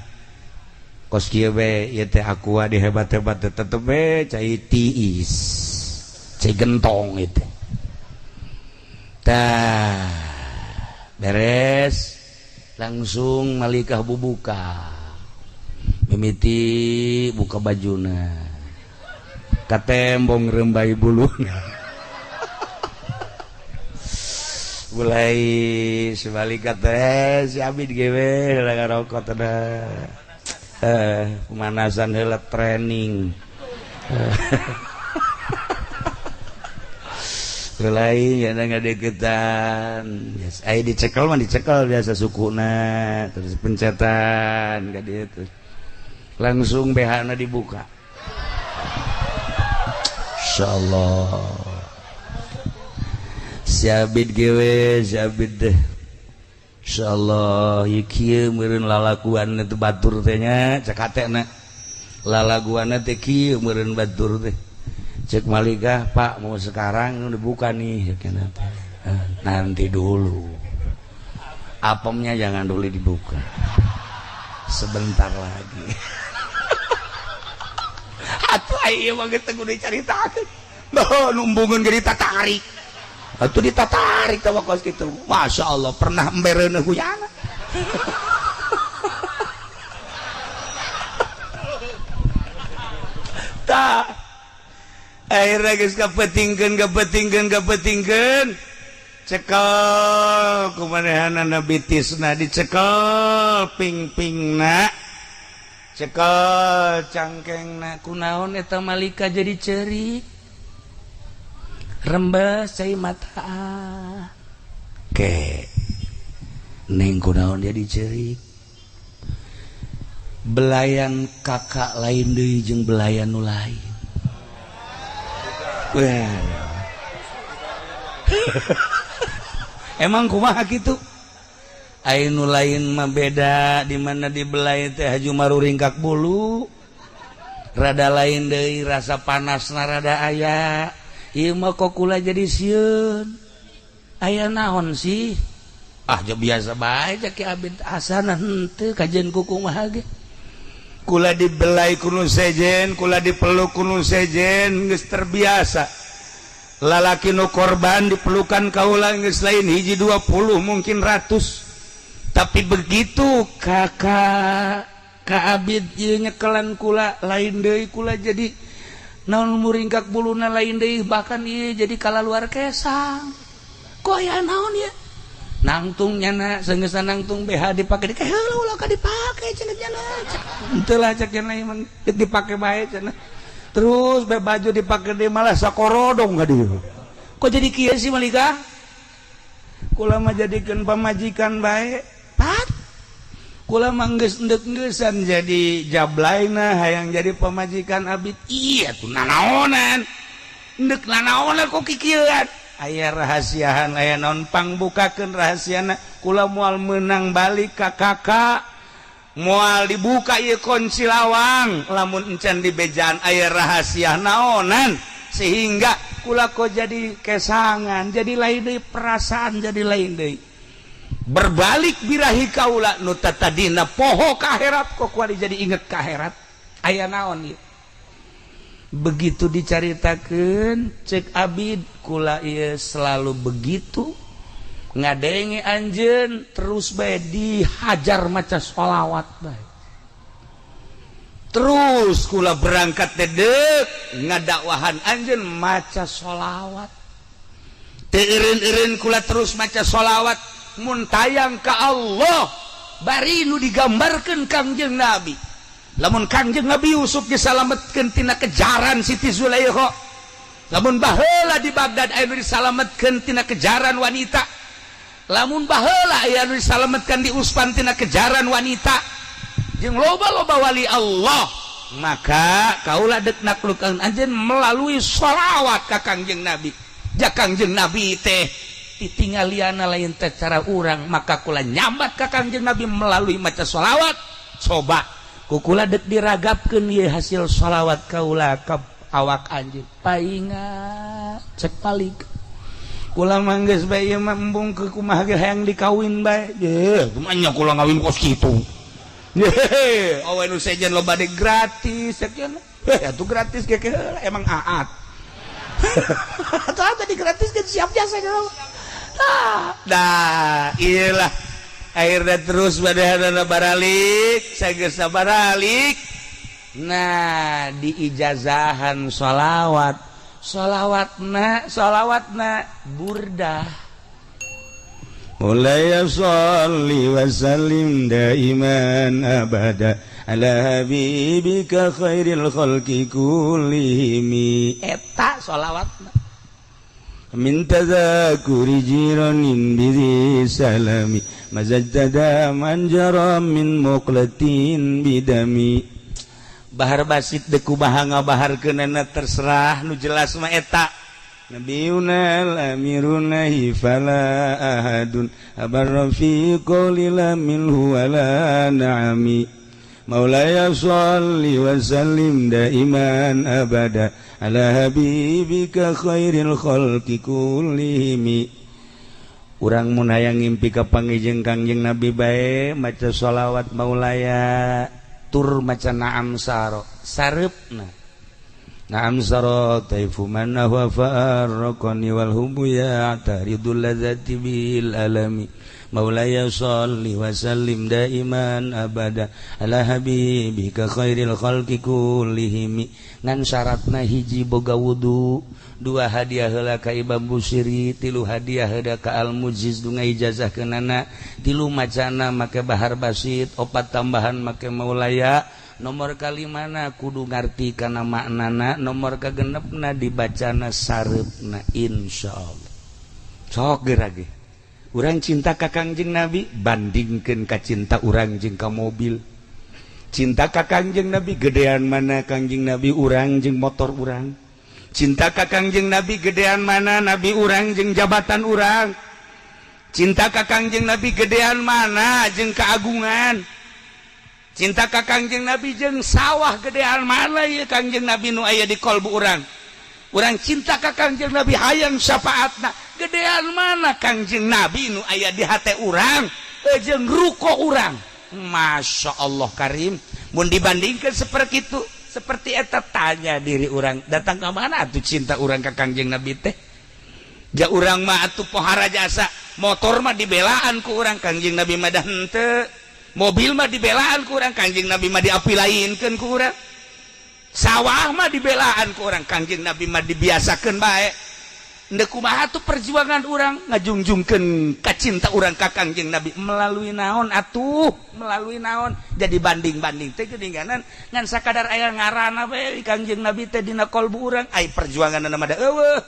Kos kieu we ieu teh aqua dihebat-hebat tetep we cai tiis, cai gentong itu. Tah, beres, langsung malikah bubuka, mimiti buka bajuna, katembong rembai buluna. Mulai sebalik kata si Abid gewe ngarokok teh, pemanasan heula, training. Mulai ya ngadeukeutan. Yes, ai dicekel mah dicekel biasa sukuna, terus pencetan ka dieu, terus langsung BH-na dibuka. Insyaallah si Abid gewe, si Abid deh. Insyaallah ieu kieu meureun lalaguan itu batur teh nya, cek hatena lalaguanna teh kieu meureun batur teh. Cek Malikah, "Pak, mau sekarang dibuka nih?" "Nanti dulu, apemnya jangan dulu dibuka, sebentar lagi." Atuh ieu mah geus teu kudu dicaritakeun. Bah, numbungeun ge ditatarik. Atuh ditatarik teh kos kitu. Masya Allah, pernah embereun huyana. Tah, akhirnya geus kapetingkeun, kapetingkeun, kapetingkeun, cekel kumanehanana bitisna, dicekel ping-pingna, cekel cangkengna. Kunaon eta malika jadi cerik, rembes cai mata ke neng? Kunaon jadi cerik? Belayan kakak lain deui jeung belayan nu lain. Wah. Emang kumaha kitu? Ai nu lain mah beda, di mana dibelai teh haju maruringkak bulu. Rada lain deui, rasa panasna rada aya. Ieu mah kok kula jadi sieun. Aya naon sih? Ah, ja biasa bae cek Ki Abid, asana henteu kajian ku kumaha ge. Kula dibelai ku nu sejen, kula dipeluk ku nu sejen, geus terbiasa. Lalaki nu korban dipelukan kaula geus lain hiji 20, mungkin ratus. Tapi begitu kakak Ka Abid ieu nyekelan kula, lain deui kula, jadi naon, muringkak buluna lain deui, bahkan ieu jadi kalaluar kesang. Kok aya naon ya? Nangtung nyana senggeus nangtung BH dipake di heula, ulah ka dipake cenah nyana. Henteu lah cek nyana, ieu mah dipake bae cenah. Terus be baju dipake deui, malah sakorodong ka dieu. Kok jadi kieu sih, Malika? Kula mah jadikeun pamajikan bae. Pat. Kula mah geus endek-engeusan jadi jablaina, hayang jadi pamajikan Abid. Iya tuh nanaonan. Endek nanaonan kok kikieuan? Aya rahasiahan, aya naon, pangbukakeun rahasiana. Kula moal menang balik ka kakak, moal dibuka ieu kunci lawang lamun encan dibejaan aya rahasia naonan, sehingga kula kok jadi kesangan, jadi lain deui perasaan, jadi lain deui, berbalik birahi kaula nu tadina poho ka akhirat, kok kuari jadi inget ka akhirat. Aya naon ieu? Begitu dicaritakeun cek Abid, kula ieu selalu begitu ngadenge anjeun, terus bae dihajar maca sholawat bae terus. Kula berangkat dedek ngadakwahan anjeun maca sholawat, teu eureun-eureun kula terus maca sholawat. Mun tayang ka Allah, bari nu digambarkeun Kangjeng Nabi, lamun Kangjeng Nabi Yusuf disalametkeun tina kejaran Siti Zulaikha, lamun baheula di Baghdad aya nu disalametkeun tina kejaran wanita, lamun baheula aya nu disalametkeun di Uspan tina kejaran wanita, jeung loba-loba wali Allah, maka kaula dek naklukan anjeun melalui sholawat ka Kangjeng Nabi. Ja Kangjeng Nabi teh ditinggaliana lain teh cara urang, maka kula nyambat ka Kangjeng Nabi melalui maca sholawat. Coba ku kula dek diragapkeun ieu hasil sholawat kaula ka awak anjeun. Painga cek palik, kula mah geus bae ieu mah, embung ke kumaha ge hayang dikawin bae. Ye, kumaha kula ngawin kos kitu? Yehe, oh, nu sejen loba de gratis sekian. Eh, atuh gratis ge emang aat. Atau tadi gratis kan siap jasa gitu. Nah, dah, iyalah. Akhirnya terus pada baralik, sageus baralik. Nah, diijazahan sholawat. Sholawatna, sholawatna burdah. مولاي صل وسلم دائما أبدا على حبيبك خير الخلق كلهم. Eta sholawatna. من تذاكر جيران بذي سلام مزجت دما جرى من مقلة بدم. Bahar basit deuk kumaha ngabaharkeunana, terserah, nu jelas mah eta. نبينا الأمير فلا أحد أبر في قول لا منه ولا نعم. مولاي صل وسلم دائما أبدا على حبيبك خير الخلق كلهم. Urang mun hayang ngimpi ka panggih jeung Kangjeng Nabi bae maca sholawat maulaya tur maca naam saro sareupna. نعم سرى طيف من هو فارقني والهم يعترض اللذة بالألم. مولاي صل وسلم دائما أبدا على حبيبك خير الخلق كلهم. Ngan syaratna, hiji, boga wudu, dua, hadiah heula ka Imam Busiri, tilu, hadiah heula ka Al Mujiz nu ijazahkeunana, tilu, macana make bahar basit, opat, tambahan make maulaya, nomor kalimana kudu ngarti kana maknana, nomor kagenepna dibacana sareupna. Insyaallah sok geura ge urang cinta ka Kangjeng Nabi, bandingkeun ka cinta urang jeung ka mobil. Cinta ka Kangjeng Nabi gedean mana Kangjeng Nabi urang jeung motor urang? Cinta ka Kangjeng Nabi gedean mana Nabi urang jeung jabatan urang? Cinta ka Kangjeng Nabi gedean mana jeung keagungan? Cinta ka Kangjeng Nabi jeung sawah gedean mana ya Kangjeng Nabi nu aya di kolbu urang? Urang cinta ka Kangjeng Nabi, hayang syafaatna, gedean mana Kangjeng Nabi nu aya di hate urang jeung ruko urang? Masya Allah Karim, mun dibandingkan seperti itu, seperti eta, tanya diri urang, datang ke mana tuh cinta urang ke Kangjeng Nabi teh? Ja urang mah atuh pohara jasa, motor mah dibelaan ku urang, Kangjeng Nabi mah dah henteu. Mobil mah dibelaan ku urang, Kangjeng Nabi mah diapilainkeun ku urang. Sawah mah dibelaan ku urang, Kangjeng Nabi mah dibiasakeun bae. Ndek kumaha tuh perjuangan urang ngajungjungkeun kacinta urang ka Kangjeng Nabi melalui naon atuh, melalui naon? Jadi banding-banding teh geuninganan ngan sakadar aya ngaranna bae Kangjeng Nabi teh dina kolbu urang, ai perjuanganna mah da eueuh.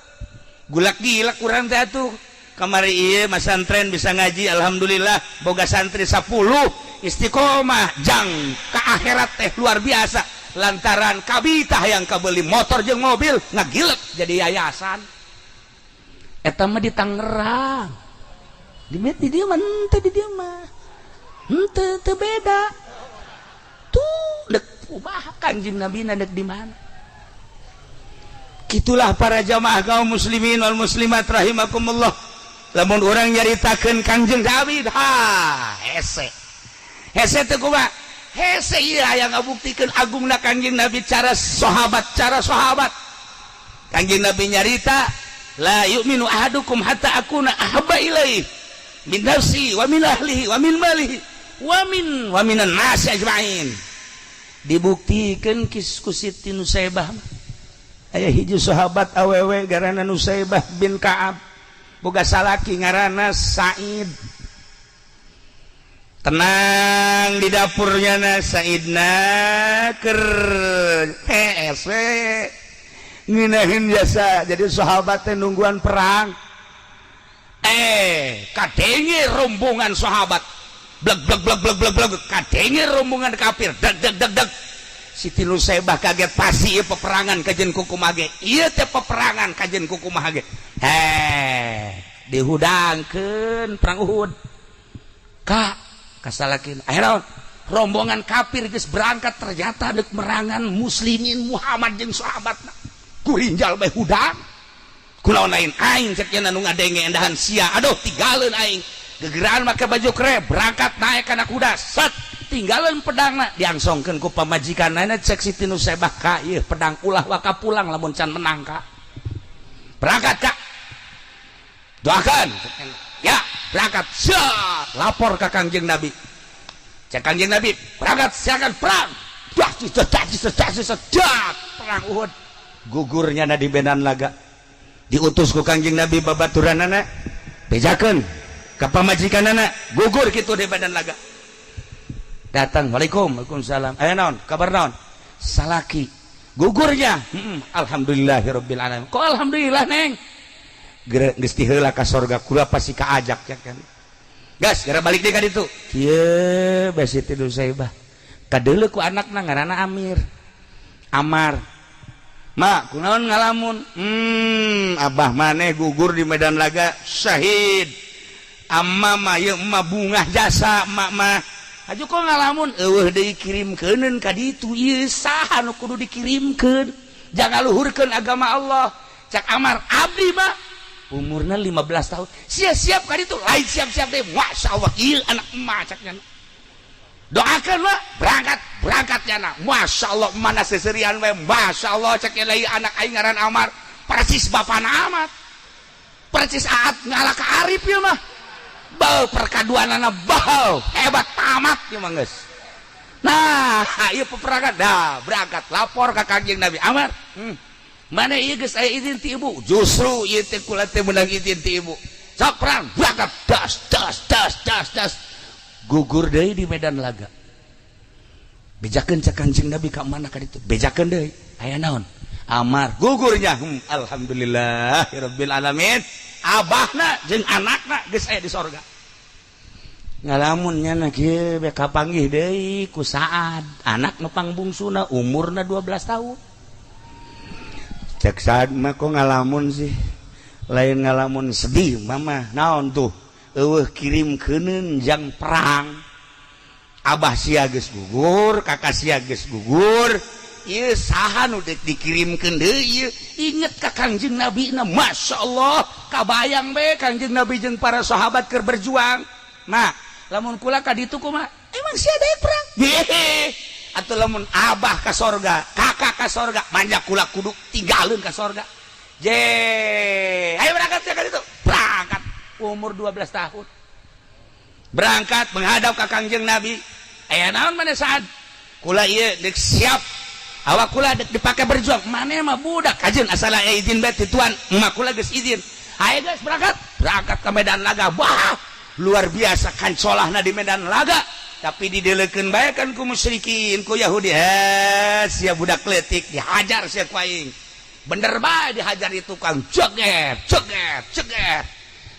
Gulak gilak urang teh atuh. Kamari ieu masantren bisa ngaji, alhamdulillah boga santri 10 istiqomah jang ka akhirat teh luar biasa, lantaran kabita yang kabeli motor jeung mobil ngagilek jadi yayasan. Eta mah di Tangerang, di dieu mah henteu, di dieu mah henteu, teu beda tuh. Dek kumaha Kanjeng Nabi, dek di mana? Gitulah para jamaah kaum muslimin wal muslimat rahimakumullah. Lamun urang nyaritakeun Kangjeng Nabi, ha, hese hese teh kumaha hese. Ieu aya ngabuktikeun agungna Kangjeng Nabi, cara sahabat, cara sahabat. Kangjeng Nabi nyarita, لا يؤمن أحدكم حتى أكون أحب إليه من نفسه ومن أهله ومن ماله ومن الناس أجمعين. Dibuktikan kis ku Siti Nusaibah. Aya hiji sahabat awewe garana Nusaibah bin Ka'ab, boga salaki ngaranna Said. Tenang di dapurnya na Saidna ker hees we ngeunaheun jasa. Jadi sahabat teh nungguan perang, eh, kadenge rombongan sahabat blek blek blek blek blek blek, kadenge rombongan kafir deg deg deg deg. Siti Nusaibah kaget, pasti ieu peperangan kajen kukumaha ge, ieu teh peperangan kajen kukumaha ge. Heh, dihudangkeun perang Uhud ka kasalakin. Akhirnya rombongan kafir geus berangkat, ternyata dek merangan muslimin Muhammad jeung sahabatna. Kurinjal bae hudang kunaon lain aing, cek nu ngadenge endahan sia. Aduh, tigaleun aing, gegeraan make baju kre, berangkat naik kana kuda, set. Tinggalan pedangna diangsongkeun ku pamajikanana. Cek Siti Nusaibah, "Ka, ieu pedang ulah waka pulang lamun can menang, Kak. Berangkat, Kak, doakan ya." Berangkat, siap, lapor ke Kangjeng Nabi. Cek Kangjeng Nabi, "Berangkat, silakan perang." Dah, dah, dah, perang Uhud. Gugurnya na di medan laga. Diutus ku Kangjeng Nabi babaturanana, bejakeun ka pamajikanana gugur kitu di medan laga. Datang, "Waalaikum." "Waalaikumsalam." "Aya naon? Kabar naon?" "Salaki gugurnya." Alhamdulillahirabbil alamin." "Kok alhamdulillah, Neng?" "Geus tiheula ka sorga, kula pasti kaajak ya kan." Gas, gara balik deui ka ditu. Kieu bae Siti Nusaibah kadeuleu ku anakna, ngaranna Amir, Amar. "Ma, kunaon ngalamun?" Abah maneh gugur di medan laga, syahid. Amma mah ieu emak bungah jasa emak mah. Aju kok ngalamun?" "Eueuh deui kirimkeuneun ka ditu. Ieu saha nu kudu dikirimkeun jangan luhurkeun agama Allah?" Cak Amar, "Abdi mah." Umurna 15 tahun. "Siap-siap ka ditu." Lain siap-siap deh. "Masya Allah, ieu anak emak," caknya. "Doakan lah." Berangkat, berangkat nyana. Masya Allah, mana seserian we. "Masya Allah," caknya lagi, "anak aing ngaran Amar persis bapana amat, persis aat ngalah ka Arif ya mah. Bau perkaduanana bau hebat tamat ya mah geus." Nah, ieu peperangan dah. Berangkat, lapor ka Kangjeng Nabi. "Amar, mana ieu geus aya izin ti ibu." "Justru ieu teh kula teh meunang izin ti ibu. Sok perang." Berangkat, das das das das das, gugur deui di medan laga. Bejakeun cek Kangjeng Nabi ka mana ka ditu. Bejakeun deui, "Aya naon?" "Amar gugurnya." Alhamdulillah rabbil alamin, abahna jeung anakna geus aya di sorga. Ngalamun nya kieu be, kapanggih deui ku Saad, anak nu pangbungsuna, umurna 12 tahun. Cek Saad mah, "Kok ngalamun sih?" "Lain ngalamun sedih, Mama." "Naon tuh?" "Eueuh kirim keuneun jang perang. Abah sia geus gugur, kakak sia geus gugur. Ieu saha nu deuk dikirimkeun deui ieu?" Inget ka Kangjeng Nabi na, Masya Allah, kabayang be Kangjeng Nabi jeung para sahabat keur berjuang. "Nah, lamun kula ka ditu kumaha? Emang sia deui perang?" "Hehe, atuh lamun abah ka sorga, kakak ka sorga, manjak kula kudu tinggalin ka sorga je. Ayo berangkat ya ka ditu." Berangkat umur 12 tahun, berangkat menghadap ka Kangjeng Nabi. "Aya naon mana, Saad?" "Kula ieu deuk siap, awak kula dek dipake berjuang. Maneh mah budak kajeun, asal aya izin bae ti tuan. Emak kula geus izin. Ayo guys, berangkat." Berangkat ke medan laga. Wah, luar biasa kancolahna di medan laga, tapi didelekeun bae kan ku musyrikin, ku Yahudi. "Eh, sia budak leutik, dihajar sia ku aing." Bener bae dihajar itu kang, ceger ceger ceger,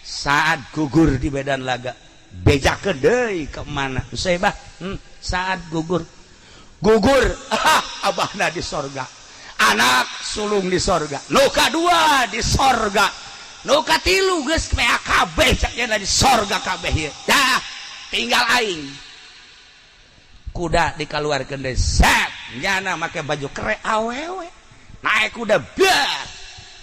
saat gugur di medan laga. Bejakeun deui ke mana Nusaibah, saat gugur, gugur, ah, abahna di sorga, anak sulung di sorga, nu kadua di sorga, nu katilu geus PAKB caknya di sorga kabeh ieu. Dah, tinggal aing. Kuda dikaluarkeun deui, set, nyana make baju kere awewe, naik kuda, bar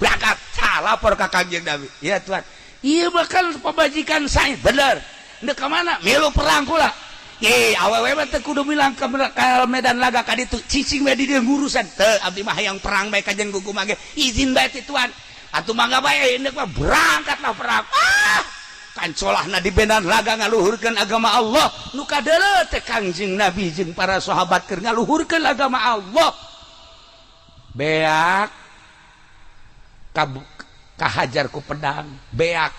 berangkat. Lapor ka Kangjeng Nabi. "Ya tuan, iya bakal pemajikan saya bener. Ndek ka mana?" "Milu perang kula." "Ye, awewe mah teu kudu milang ke medan laga ka ditu, cicing we di dieu ngurusan." "Teu, abdi mah hayang perang bae kajen gugu mage. Izin bae ti tuan." "Atuh mangga bae indek mah." Berangkatlah perang. Ah, kancolahna di medan laga ngaluhurkeun agama Allah. Nu kadeuleu teh Kangjeng Nabi jeung para sahabat keur ngaluhurkeun agama Allah. Beak kahajar ku pedang, beak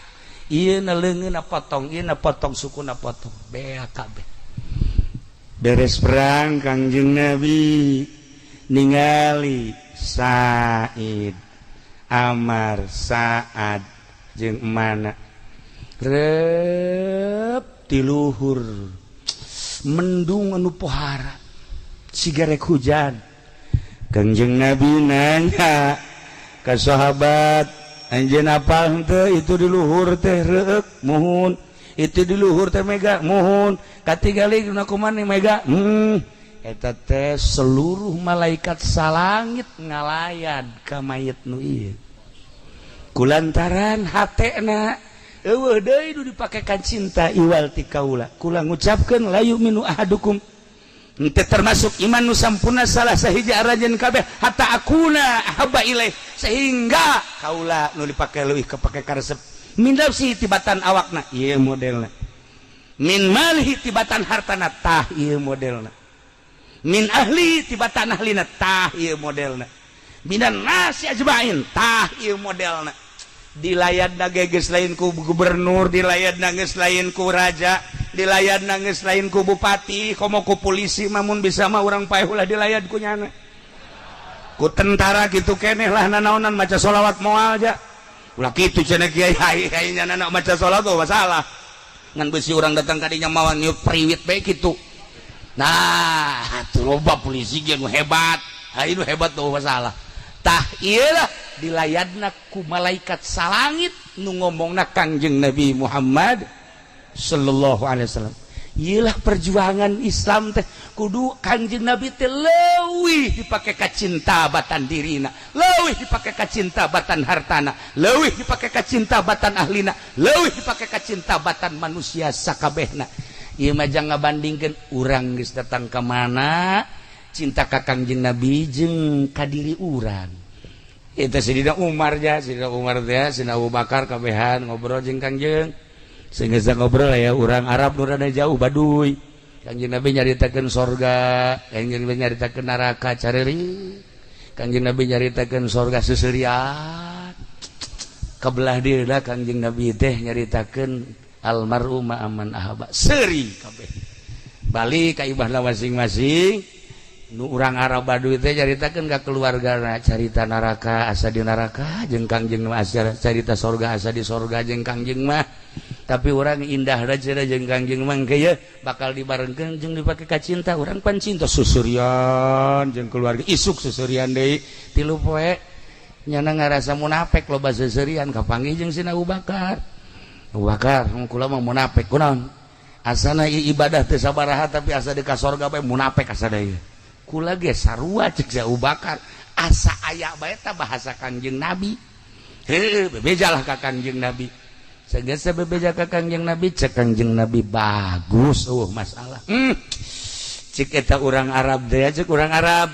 ieu na leungeunna potong, ieu na potong, sukuna potong, beak kabeh. Beres perang, Kangjeng Nabi ningali Said, Amar, Saad jeung mana rep tiluhur mendung anu pohara sigarek hujan. Kangjeng Nabi nanya ke sahabat, "Anjeun apal henteu itu di luhur teh reuk?" "Muhun." "Itu di luhur teh mega?" "Muhun." "Katingali na kumaha mega?" Eta teh seluruh malaikat salangit ngalayan ka mayit nu ieu kulantaran hatena eueuh deui nu dipake kan cinta iwal ti kaula. Kula ngucapkeun la yu'minu ahadukum." Ente termasuk iman nu sampurna salah sahiji aranjeun kabeh hatta akuna ahabba ilaih, sehingga kaula nu dipake leuwih kapake karesep, min nafsi, tibatan awakna, ieu modelna, min malihi, tibatan hartana, tah ieu modelna, min ahli, tibatan ahlina, tah ieu modelna, minan nasi ajmain, tah ieu modelna. Dilayat geus lain ku gubernur, dilayat geus lain ku raja, dilayat geus lain ku bupati, komo ku polisi. Mamun bisa mah urang paeh ulah dilayat ku nyana, ku tentara gitu keneh lah. Nanaonan maca sholawat moal ja, ulah kitu cenah kiai. Ai nyana maca sholawat oh masalah, ngan besi urang datang kadinya mawa niup priwit bae kitu. Nah, tuh loba polisi ge nu hebat. Ai nu hebat tuh masalah. Tah, iyalah dilayadna ku malaikat salangit nu ngomongna Kangjeng Nabi Muhammad sallallahu alaihi wasallam. Iyalah perjuangan Islam teh kudu Kangjeng Nabi teh leuwih dipake kacinta batan dirina, leuwih dipake kacinta batan hartana, leuwih dipake kacinta batan ahlina, leuwih dipake kacinta batan manusia sakabehna. Ieu mah jangan ngabandingkeun urang geus datang ka mana cinta ka Kangjeng Nabi jeung ka diri urang. Itu Sidina Umar ja, Sidina Umar teh, Sidina Abu Bakar kabehan ngobrol jeung Kangjeng. Sehingga ngobrol ya urang Arab nu rada jauh Baduy. Kangjeng Nabi nyaritakeun sorga, Kangjeng Nabi nyaritakeun neraka careri. Kangjeng Nabi nyaritakeun sorga seuseurian. Kebelah dieuna Kangjeng Nabi teh nyaritakeun almar'u ma'aman ahabba. Seuri kabeh. Balik ka ibahna masing-masing. Nu urang Arab Baduy teh caritakeun ka keluargana carita neraka asa di neraka jeung Kangjeng mah, carita sorga asa di sorga jeung Kangjeng mah. Tapi urang indah cenah jeung Kangjeng mah engke bakal dibarengkeun jeung dipake ka cinta urang pan cinta susurian jeung keluarga, isuk susurian deui 3 poe. Nyana ngarasa munafik, loba seuseurian, kapanggih jeung Sina Abu Bakar. Abu Bakar, kula mah munafik kunaon, asana ibadah teu sabaraha tapi asa di ka sorga bae munafik asa deui. Kula ge sarua, cek si Abu Bakar, asa aya bae ta bahasa Kangjeng Nabi. Heuh, bebejalah ka Kangjeng Nabi. Sageus bebeja ka Kangjeng Nabi, cek Kangjeng Nabi bagus, oh masalah. Cek eta urang Arab teh, cek urang Arab,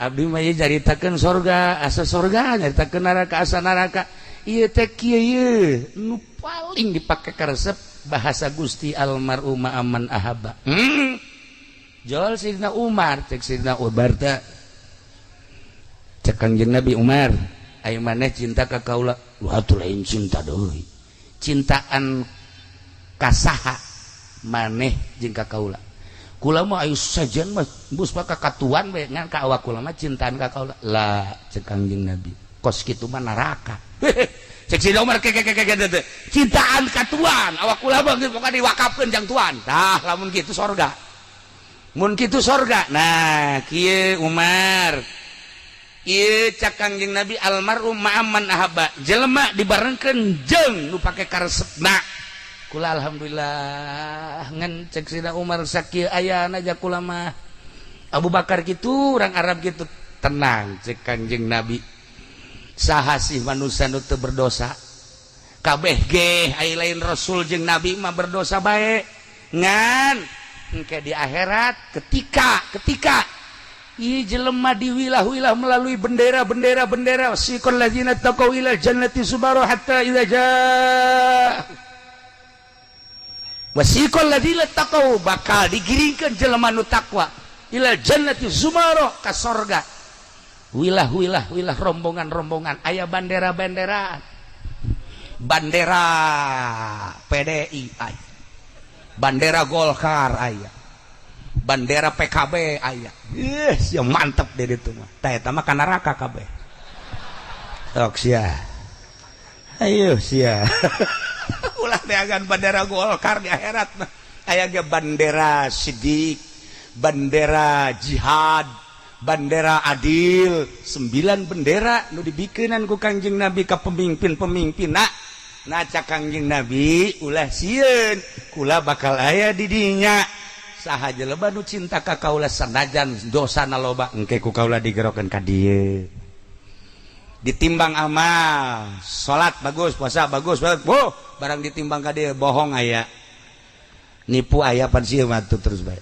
abdi mah ieu caritakeun sorga asa sorga, nyaritakeun neraka asa neraka. Ieu teh kieu, ieu nu paling dipake karesep bahasa Gusti almar'u ma'aman ahabba. Jol Sidina Umar, cek Sidina Umar teh, cek Kangjeng Nabi, Umar, ayo maneh cinta ka kaula? Wah, atuh lain cinta deui, cintaan kasaha maneh jeung ka kaula? Kula mah ayo sajen mah bus mah kakatuan bae, ngan ka awak kula mah cintaan ka kaula lah. Cek Kangjeng Nabi, kos kitu mah neraka. Cek Sidina Umar, ke ke ke ke cintaan ka tuan, awak kula mah pokokna diwakafkeun jang tuan. Tah, lamun kitu sorga, mun kitu sorga. Nah, kieu Umar, ieu cak Kangjeng Nabi almarhum ma'aman ahabba, jelema dibarengkeun jeung nu pake karesepna. Kula alhamdulillah, ngan cek Sina Umar sakieu ayana aja kula mah. Abu Bakar gitu, orang Arab gitu, tenang, cek Kangjeng Nabi, saha sih manusia nu teu berdosa? Kabeh ge ai lain rasul jeung nabi mah berdosa bae. Ngan engke di akhirat ketika ketika ieu jelema diwilah-wilah melalui bendera-bendera bendera, siqal ladzina taqaw ila jannati zumara hatta idza jaa wasiqal ladzina taqaw, bakal digiringkeun jelema nu takwa ila jannati zumara, ka sorga, wilah-wilah wilah, rombongan-rombongan, aya bandera-bandera, bandera PDI aya, bandera Golkar aya, bandera PKB aya. Ih, sia mantep deh itu mah. Tah, eta mah ka neraka kabeh. Sok sia, ayo sia, ulah neangan bandera Golkar di akhirat mah. Aya ge bandera sidik, bandera jihad, bandera adil, sembilan bendera nu dibikeunan ku Kangjeng Nabi ka pemimpin-pemimpin. Nah nah, cak Kangjeng Nabi, ulah sieun, kula bakal aya di dinya. Saha jelema nu cinta ka kaula sanajan dosana loba, engke ku kaula digerokeun ka dieu. Ditimbang amal, salat bagus, puasa bagus, boh, barang ditimbang ka dieu, bohong aya, nipu aya, pan sieun mah terus bae.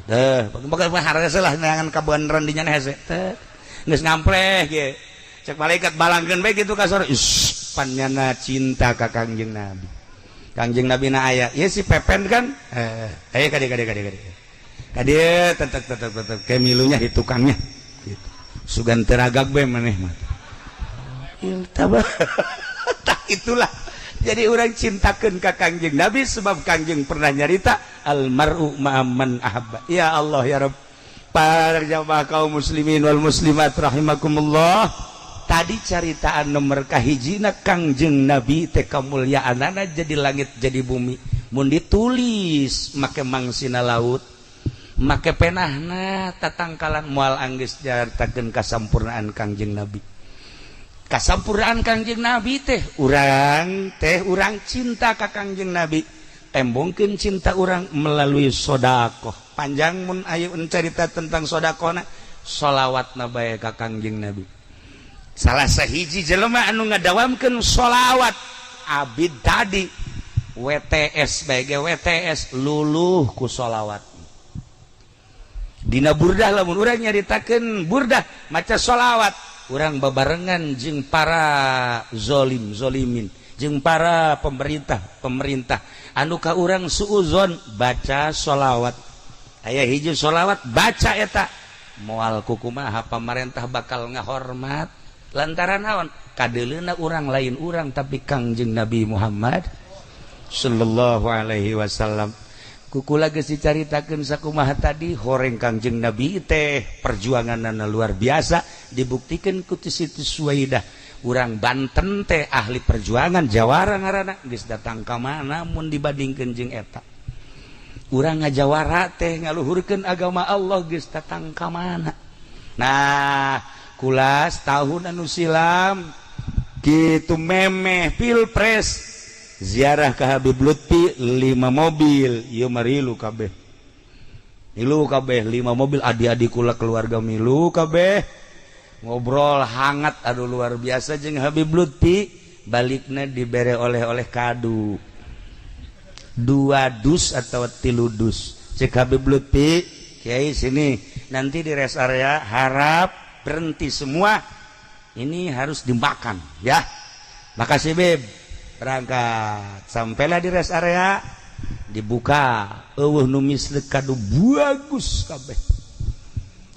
Deh, bakal harga lah neangan kabeneran di nyana hese. Teh. Geus ngampleh ge. Cek malaikat balangkeun bae kitu ka sore. Is, panyana cinta ka Kangjeng Nabi. Kangjeng Nabi na aya. Ieu si Pepen kan? Eh, ayo kade kade kade kade. Kade tetek tetek tetek ke milunya di tukangnya. Gitu. Sugan teragak bae maneh mah. Tabah. Tak itulah. Jadi orang cintakan ke Kangjeng Nabi sebab Kangjeng pernah nyarita almaru ma'aman ahabba. Ya Allah ya Rabb. Para jamaah kaum muslimin wal muslimat rahimakumullah. Tadi caritaan nomor kahijina Kangjeng Nabi teh kamuliaanana jadi langit jadi bumi. Mun ditulis make mangsina laut, make penahna tatangkalan moal anggeus nyaritakeun kasampurnaan Kangjeng Nabi. Kasampurnaan Kangjeng Nabi teh urang cinta ka Kangjeng Nabi, tembongkeun cinta urang melalui sodakoh. Panjang mun ayeuna cerita tentang sodakohna, solawatna bae ka Kangjeng Nabi. Salah sahiji jelema anu ngadawamkeun solawat abid tadi WTS bae ge WTS luluh ku solawat. Dina burdah lamun urang nyaritakeun burdah maca solawat, urang babarengan jeung para zolim zolimin, jeung para pemerintah pemerintah anu ka urang suuzon, baca solawat. Aya hiji solawat baca eta moal kukumaha pamarentah bakal ngahormat, lantaran naon? Kadeuleuna urang lain urang tapi Kangjeng Nabi Muhammad sallallahu alaihi wasallam. Kukula geus dicaritakeun sakumaha tadi horeng Kangjeng Nabi teh perjuanganna luar biasa, dibuktikan ku Siti Suwaidah. Urang Banten teh ahli perjuangan, jawara ngaranna, geus datang ka mana mun dibandingkeun jeung eta. Urang ngajawara teh ngaluhurkeun agama Allah geus datang ka mana. Nah, kulas tahun anu silam kitu memeh pilpres ziarah ke Habib Lutfi 5 mobil, ieu mah rilu kabeh, milu kabeh 5 mobil, adik-adik kula keluarga milu kabeh, ngobrol hangat, aduh luar biasa jeung Habib Lutfi. Balikna dibere oleh-oleh kadu 2 dus atau 3 dus. Cek Habib Lutfi, "Kiai, sini, nanti di rest area harap berhenti semua, ini harus dimakan ya." "Makasih, Beb." Berangkat, sampailah di rest area, dibuka, eueuh nu misleuk kadu, bagus kabeh,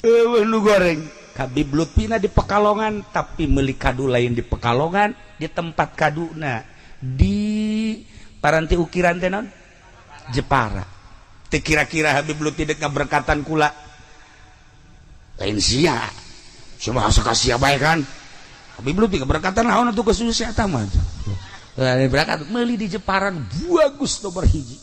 eueuh nu goreng. Habib Lutfina di Pekalongan, tapi meuli kadu lain di Pekalongan, di tempat kaduna di paranti ukiran teh naon, Jepara. Teu kira-kira Habib Lutfi dek ngaberkatan kula lain sia, cuma asa ka sia bae kan. Habib Lutfi keberkatan naon atuh ke sia eta mah. Berangkat meuli di Jepara bagus nomor hiji.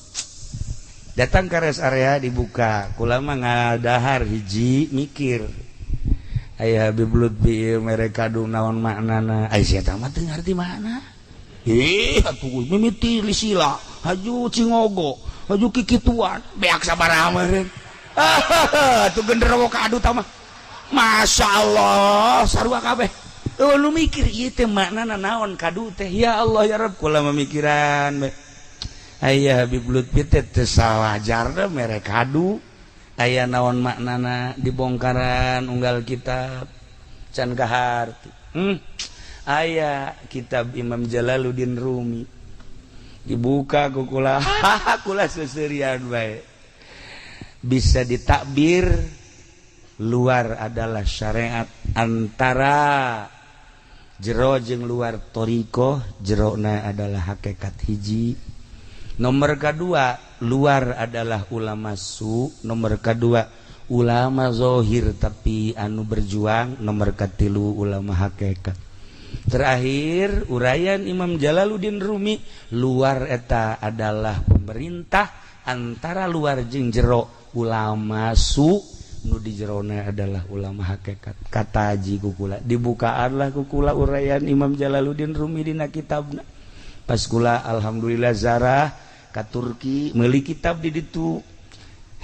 Datang ke rest area, dibuka, kula mah ngadahar hiji mikir, aya Habib Lutfi mere kadu naon maknana? Ai sia mah teu ngarti makna. Ih atuh mimiti lisila haju cingogo haju kikituan beak sabaraha meureun. Ah, tuh genderuwo kadu tah mah, Masya Allah, sarua kabeh. Oh, lu mikir ieu teh maknana naon kadu teh? Ya Allah ya Rabb, kula memikiran bae. Aya Habib Lutfi teh teu sawajarna mere kadu, aya naon maknana? Dibongkaran unggal kitab can kaharti. Aya kitab Imam Jalaluddin Rumi, dibuka ku kula, kula seserian bae. Bisa ditakbir luar adalah syariat, antara jero jeung luar thoriqoh, jerona adalah hakikat hiji. Nomor kedua, luar adalah ulama su, nomor kedua ulama zohir tapi anu berjuang, nomor katilu ulama hakikat. Terakhir uraian Imam Jalaluddin Rumi, luar eta adalah pemerintah, antara luar jeung jero ulama su, nu di jerona adalah ulama hakikat. Kata haji kukula, dibukaanlah kukula uraian Imam Jalaluddin Rumi dina kitabna. Pas kula alhamdulillah zarah ka Turki meuli kitab di ditu,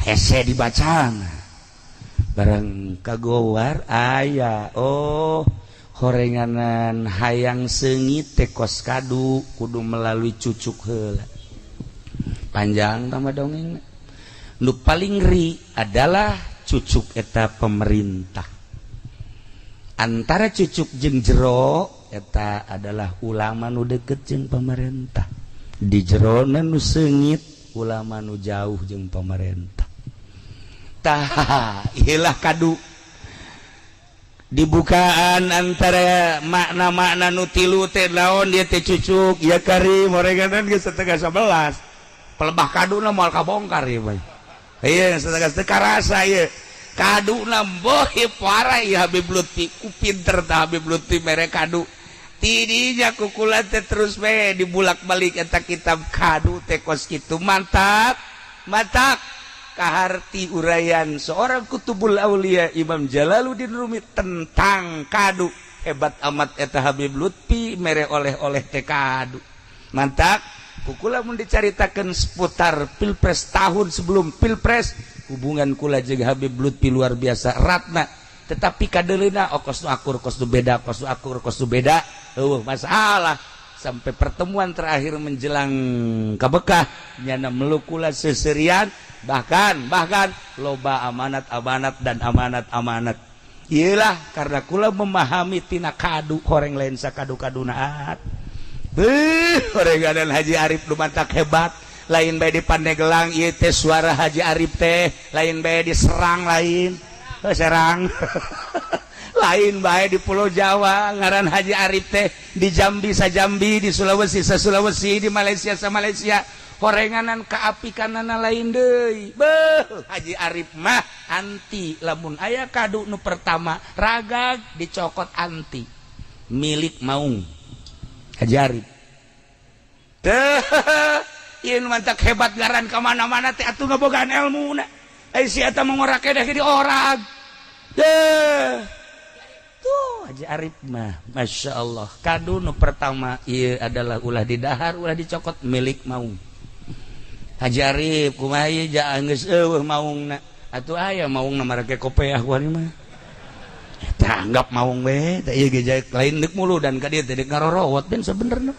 hese dibaca barang kagowar aya, oh, horenganan hayang seungit teh kos kadu kudu melalui cucuk heula. Panjang tambah dongeng. Nu paling ngeri adalah cucuk eta pemerintah. Antara cucuk jeung jero eta adalah ulama nu deket jeung pemerintah. Di jerona nu seungit, ulama nu jauh jeung pemerintah. Tah, ilah kadu dibukaan antara makna-makna nu tilu teh naon dia teh cucuk ya karim oreganan geus 10.30 pelebah kaduna moal kabongkar ieu mah. Iya, setengah teu karasa ieu kaduna boh parah ieu. Habib Lutfi ku pinter tah. Habib Lutfi mere kadu tidinya ku kula teh terus we dibulak-balik eta kitab kadu teh kos kitu. Mantap, mantap kaharti uraian seorang kutubul aulia Imam Jalaluddin Rumi tentang kadu. Hebat amat eta Habib Lutfi mere oleh-oleh teh kadu. Mantap ku kula mun dicaritakeun seputar pilpres, tahun sebelum pilpres, hubungan kula jeung Habib Lutfi luar biasa ratna, tetapi kadeleuna oh kos nu akur, kos nu beda, kos nu akur, kos nu beda, eueuh masalah sampai pertemuan terakhir menjelang kabekah nyana meluk kula seserian, bahkan bahkan loba amanat amanat dan amanat amanat. Iyalah, karena kula memahami tina kadu horeng lain sakadu kadunaat. Beuh, horenganan Haji Arif nu mantak hebat. Lain bae di Pandeglang ieu teh suara Haji Arif teh, lain bae di Serang, lain. Oh, Serang. Lain bae di Pulau Jawa ngaran Haji Arif teh, di Jambi sa Jambi, di Sulawesi sa Sulawesi, di Malaysia sa Malaysia. Horenganan kaapikanana lain deui. Beuh, Haji Arif mah anti lamun aya kadu nu pertama ragag dicokot, anti milik maung Haji Arif teh. Ieu nu mantak hebat ngaran ka mana-mana teh atuh ngabogaan ilmuna. Ai si eta mah ngorak keneh di orang teh. Tuh Haji Arif mah Masya Allah, kadu nu pertama ieu adalah ulah didahar, ulah dicokot, milik maung Haji Arif. Kumaha ieu ja geus eueuh maungna atuh, aya maungna marake kopeah kuari mah. Eta anggap maung we teh ieu ge lain deuk mulu dan ka dieu teh deuk ngarorowot ben sabenerna.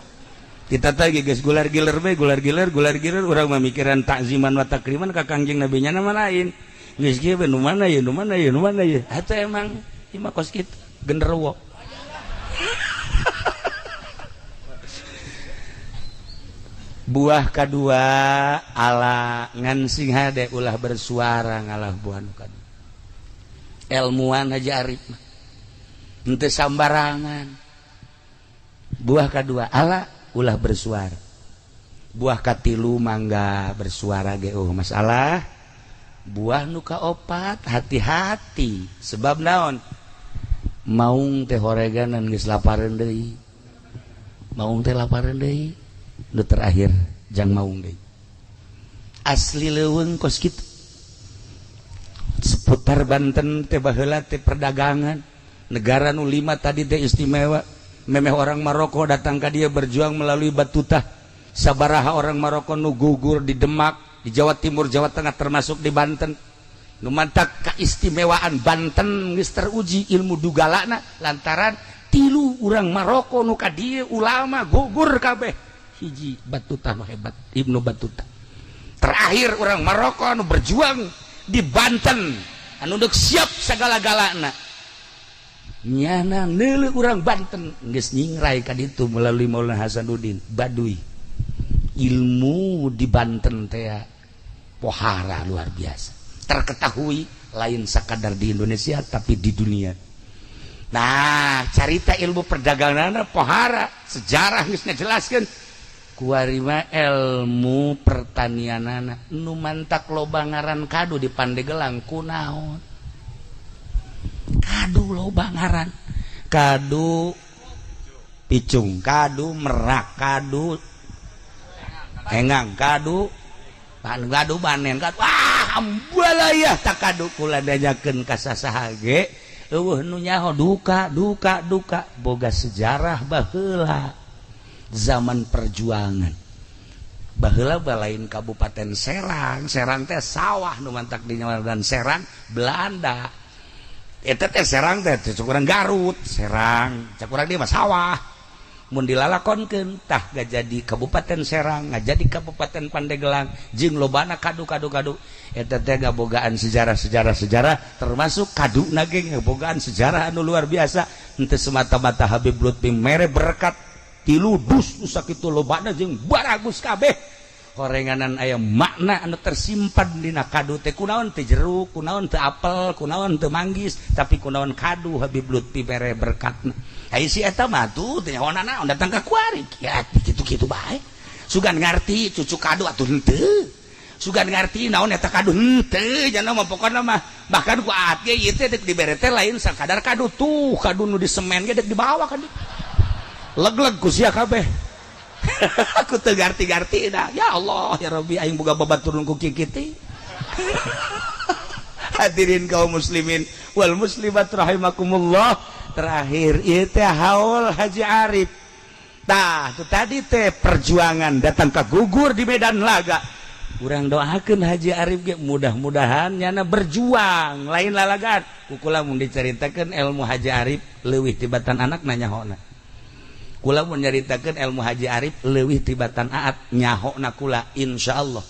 Kita tadi geus gular giler we, gular giler, gular giler. Urang mah mikiran takziman wa takriman ka Kangjeng Nabi nya nama lain. Geus kieu we, nu mana ye, nu mana ye, nu mana ye? Atuh emang ieu mah kos kitu genderuwo. Buah kedua ala ngan sing hade ulah bersuara ngalah buah nu kadua. Ilmuwan Haji Arif mah henteu sambarangan. Buah kedua ala ulah bersuara. Buah katilu mangga bersuara ge oh masalah. Buah nu kaopat hati-hati, sebab naon? Maung teh horeganan geus lapareun deui, maung teh lapareun deui. Nu terakhir jang maung deui. Asli leuweung kos kitu seputar Banten teh baheula teh perdagangan negara nu lima tadi teh istimewa. Memeh orang Maroko datang ka dia berjuang melalui Batutah. Sabaraha orang Maroko nu gugur di Demak, di Jawa Timur, Jawa Tengah, termasuk di Banten. Nu mantak keistimewaan Banten geus teruji ilmu dugalana lantaran tilu urang Maroko nu ka dieu ulama gugur kabeh. Hiji Batutah nu hebat, Ibnu Battuta. Terakhir orang Maroko anu berjuang di Banten anu deuk siap segala-galana nyana neuleuh urang Banten geus nyingrai ka ditu melalui Maulana Hasanuddin Baduy. Ilmu di Banten teh pohara luar biasa, terketahui lain sakadar di Indonesia tapi di dunia. Nah, carita ilmu perdagangan pohara, sejarah geus ngajelaskeun. Kuari mah ilmu pertanianana nu mantak loba ngaran kadu di Pandeglang kunaon? Kadu loba ngaran, kadu picung, kadu merak, kadu engang, kadu kadu banen, kadu wah ambalaya tak kadu. Kula nanyakeun ka sasaha ge eueuh nu nyaho. Duka duka duka boga sejarah baheula zaman perjuangan baheula balain Kabupaten Serang. Serang teh sawah nu mantak di dan Serang Belanda eta teh. Serang teh cek urang Garut, Serang cek urang dia mah sawah. Mun dilalakonkeun tah jadi Kabupaten Serang, jadi Kabupaten Pandeglang jeung lobana kadu-kadu kadu eta teh ngabogaan sejarah-sejarah sejarah, termasuk kadu ge ngabogaan sejarah anu luar biasa. Henteu semata-mata Habib Lutfi mere berkat tilu dus nu sakitu lobana jeung baragus kabeh horenganan, aya makna anu tersimpan dina kadu teh. Kunaon teu jeruk, kunaon teu apel, kunaon teu manggis, tapi kunaon kadu Habib Lutfi mere berkatna? Ai si eta mah tuh teh nyaho naon datang ka kuari ya kitu-kitu bae, sugan ngarti cucu kadu atuh henteu, sugan ngarti naon eta kadu henteu. Jana mah pokona mah bahkan ku aat ge ieu teh dek dibere teh lain sakadar kadu tuh, kadu nu di semen ge dek dibawa kadu leg-leg ku sia kabeh. Aku teu garti-garti dah. Ya Allah ya Rabbi, aing boga babaturun ku kikiti. Hadirin kaum muslimin wal muslimat rahimakumullah, terakhir ieu teh haul Haji Arif. Tah, itu tadi teh perjuangan datang ke gugur di medan laga. Urang doakeun Haji Arif ge mudah-mudahan nyana berjuang lain lalagan. Ku kula mun diceritakeun ilmu Haji Arif leuwih tibatan anak nanyahona. Kula mun nyaritakeun ilmu Haji Arif leuwih tibatan aat nyahona kula, insyaallah.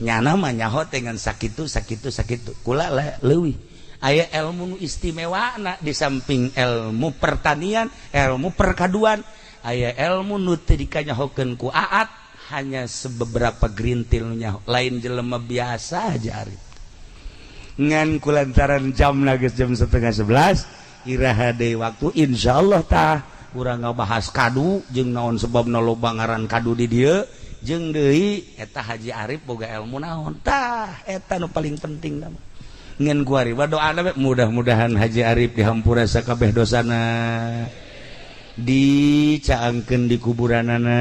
Nyana mah nyaho dengan sakitu sakitu sakitu. Kula lah leuwih. Aya ilmu nu istimewa na di samping ilmu pertanian, ilmu perkaduan, aya ilmu nu teu dikanyahokeun ku aat, hanya sebeberapa gerintil nu nyaho. Lain jelema biasa Haji Arif. Ngan kulantaran jam geus jam 10.30, iraha deui waktu insyaallah tah urang ngabahas kadu jeung naon sebabna loba ngaran kadu di dieu, jeung deui eta Haji Arif boga ilmu naon. Tah, eta nu paling penting mah. Ngan kuari doa mudah-mudahan Haji Arif dihampura sakabeh dosana, dicaangkeun di kuburanana,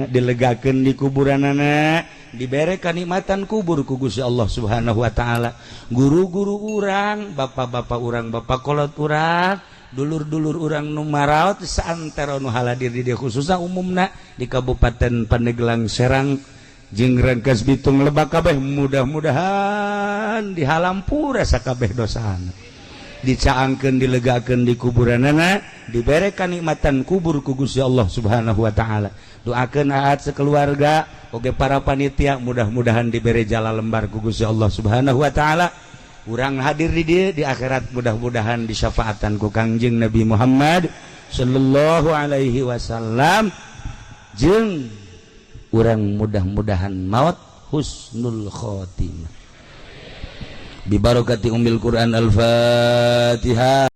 dilegakeun di kuburanana, dibere kanikmatan kubur ku Gusti Allah Subhanahu wa taala. Guru-guru urang, bapak-bapak urang, bapak kolot urang, dulur-dulur urang nu maraot saantero nu haladir di dieu, khususna umumna di Kabupaten Pandeglang, Serang jeung Rangkas Bitung, Lebak kabeh, mudah-mudahan dihalampura sakabeh dosana, dicaangkeun, dilegakeun di kuburanana, dibere kanikmatan kubur ku Gusti Allah Subhanahu wa taala. Doakeun aat sekeluarga oge para panitia mudah-mudahan dibere jala lembar ku Gusti Allah Subhanahu wa taala. Urang hadir di dieu di akhirat mudah-mudahan disyafaatan ku Kangjeng Nabi Muhammad sallallahu alaihi wasallam, jeung urang mudah-mudahan maut husnul khotimah. Bibarokati umil Quran, al-Fatihah.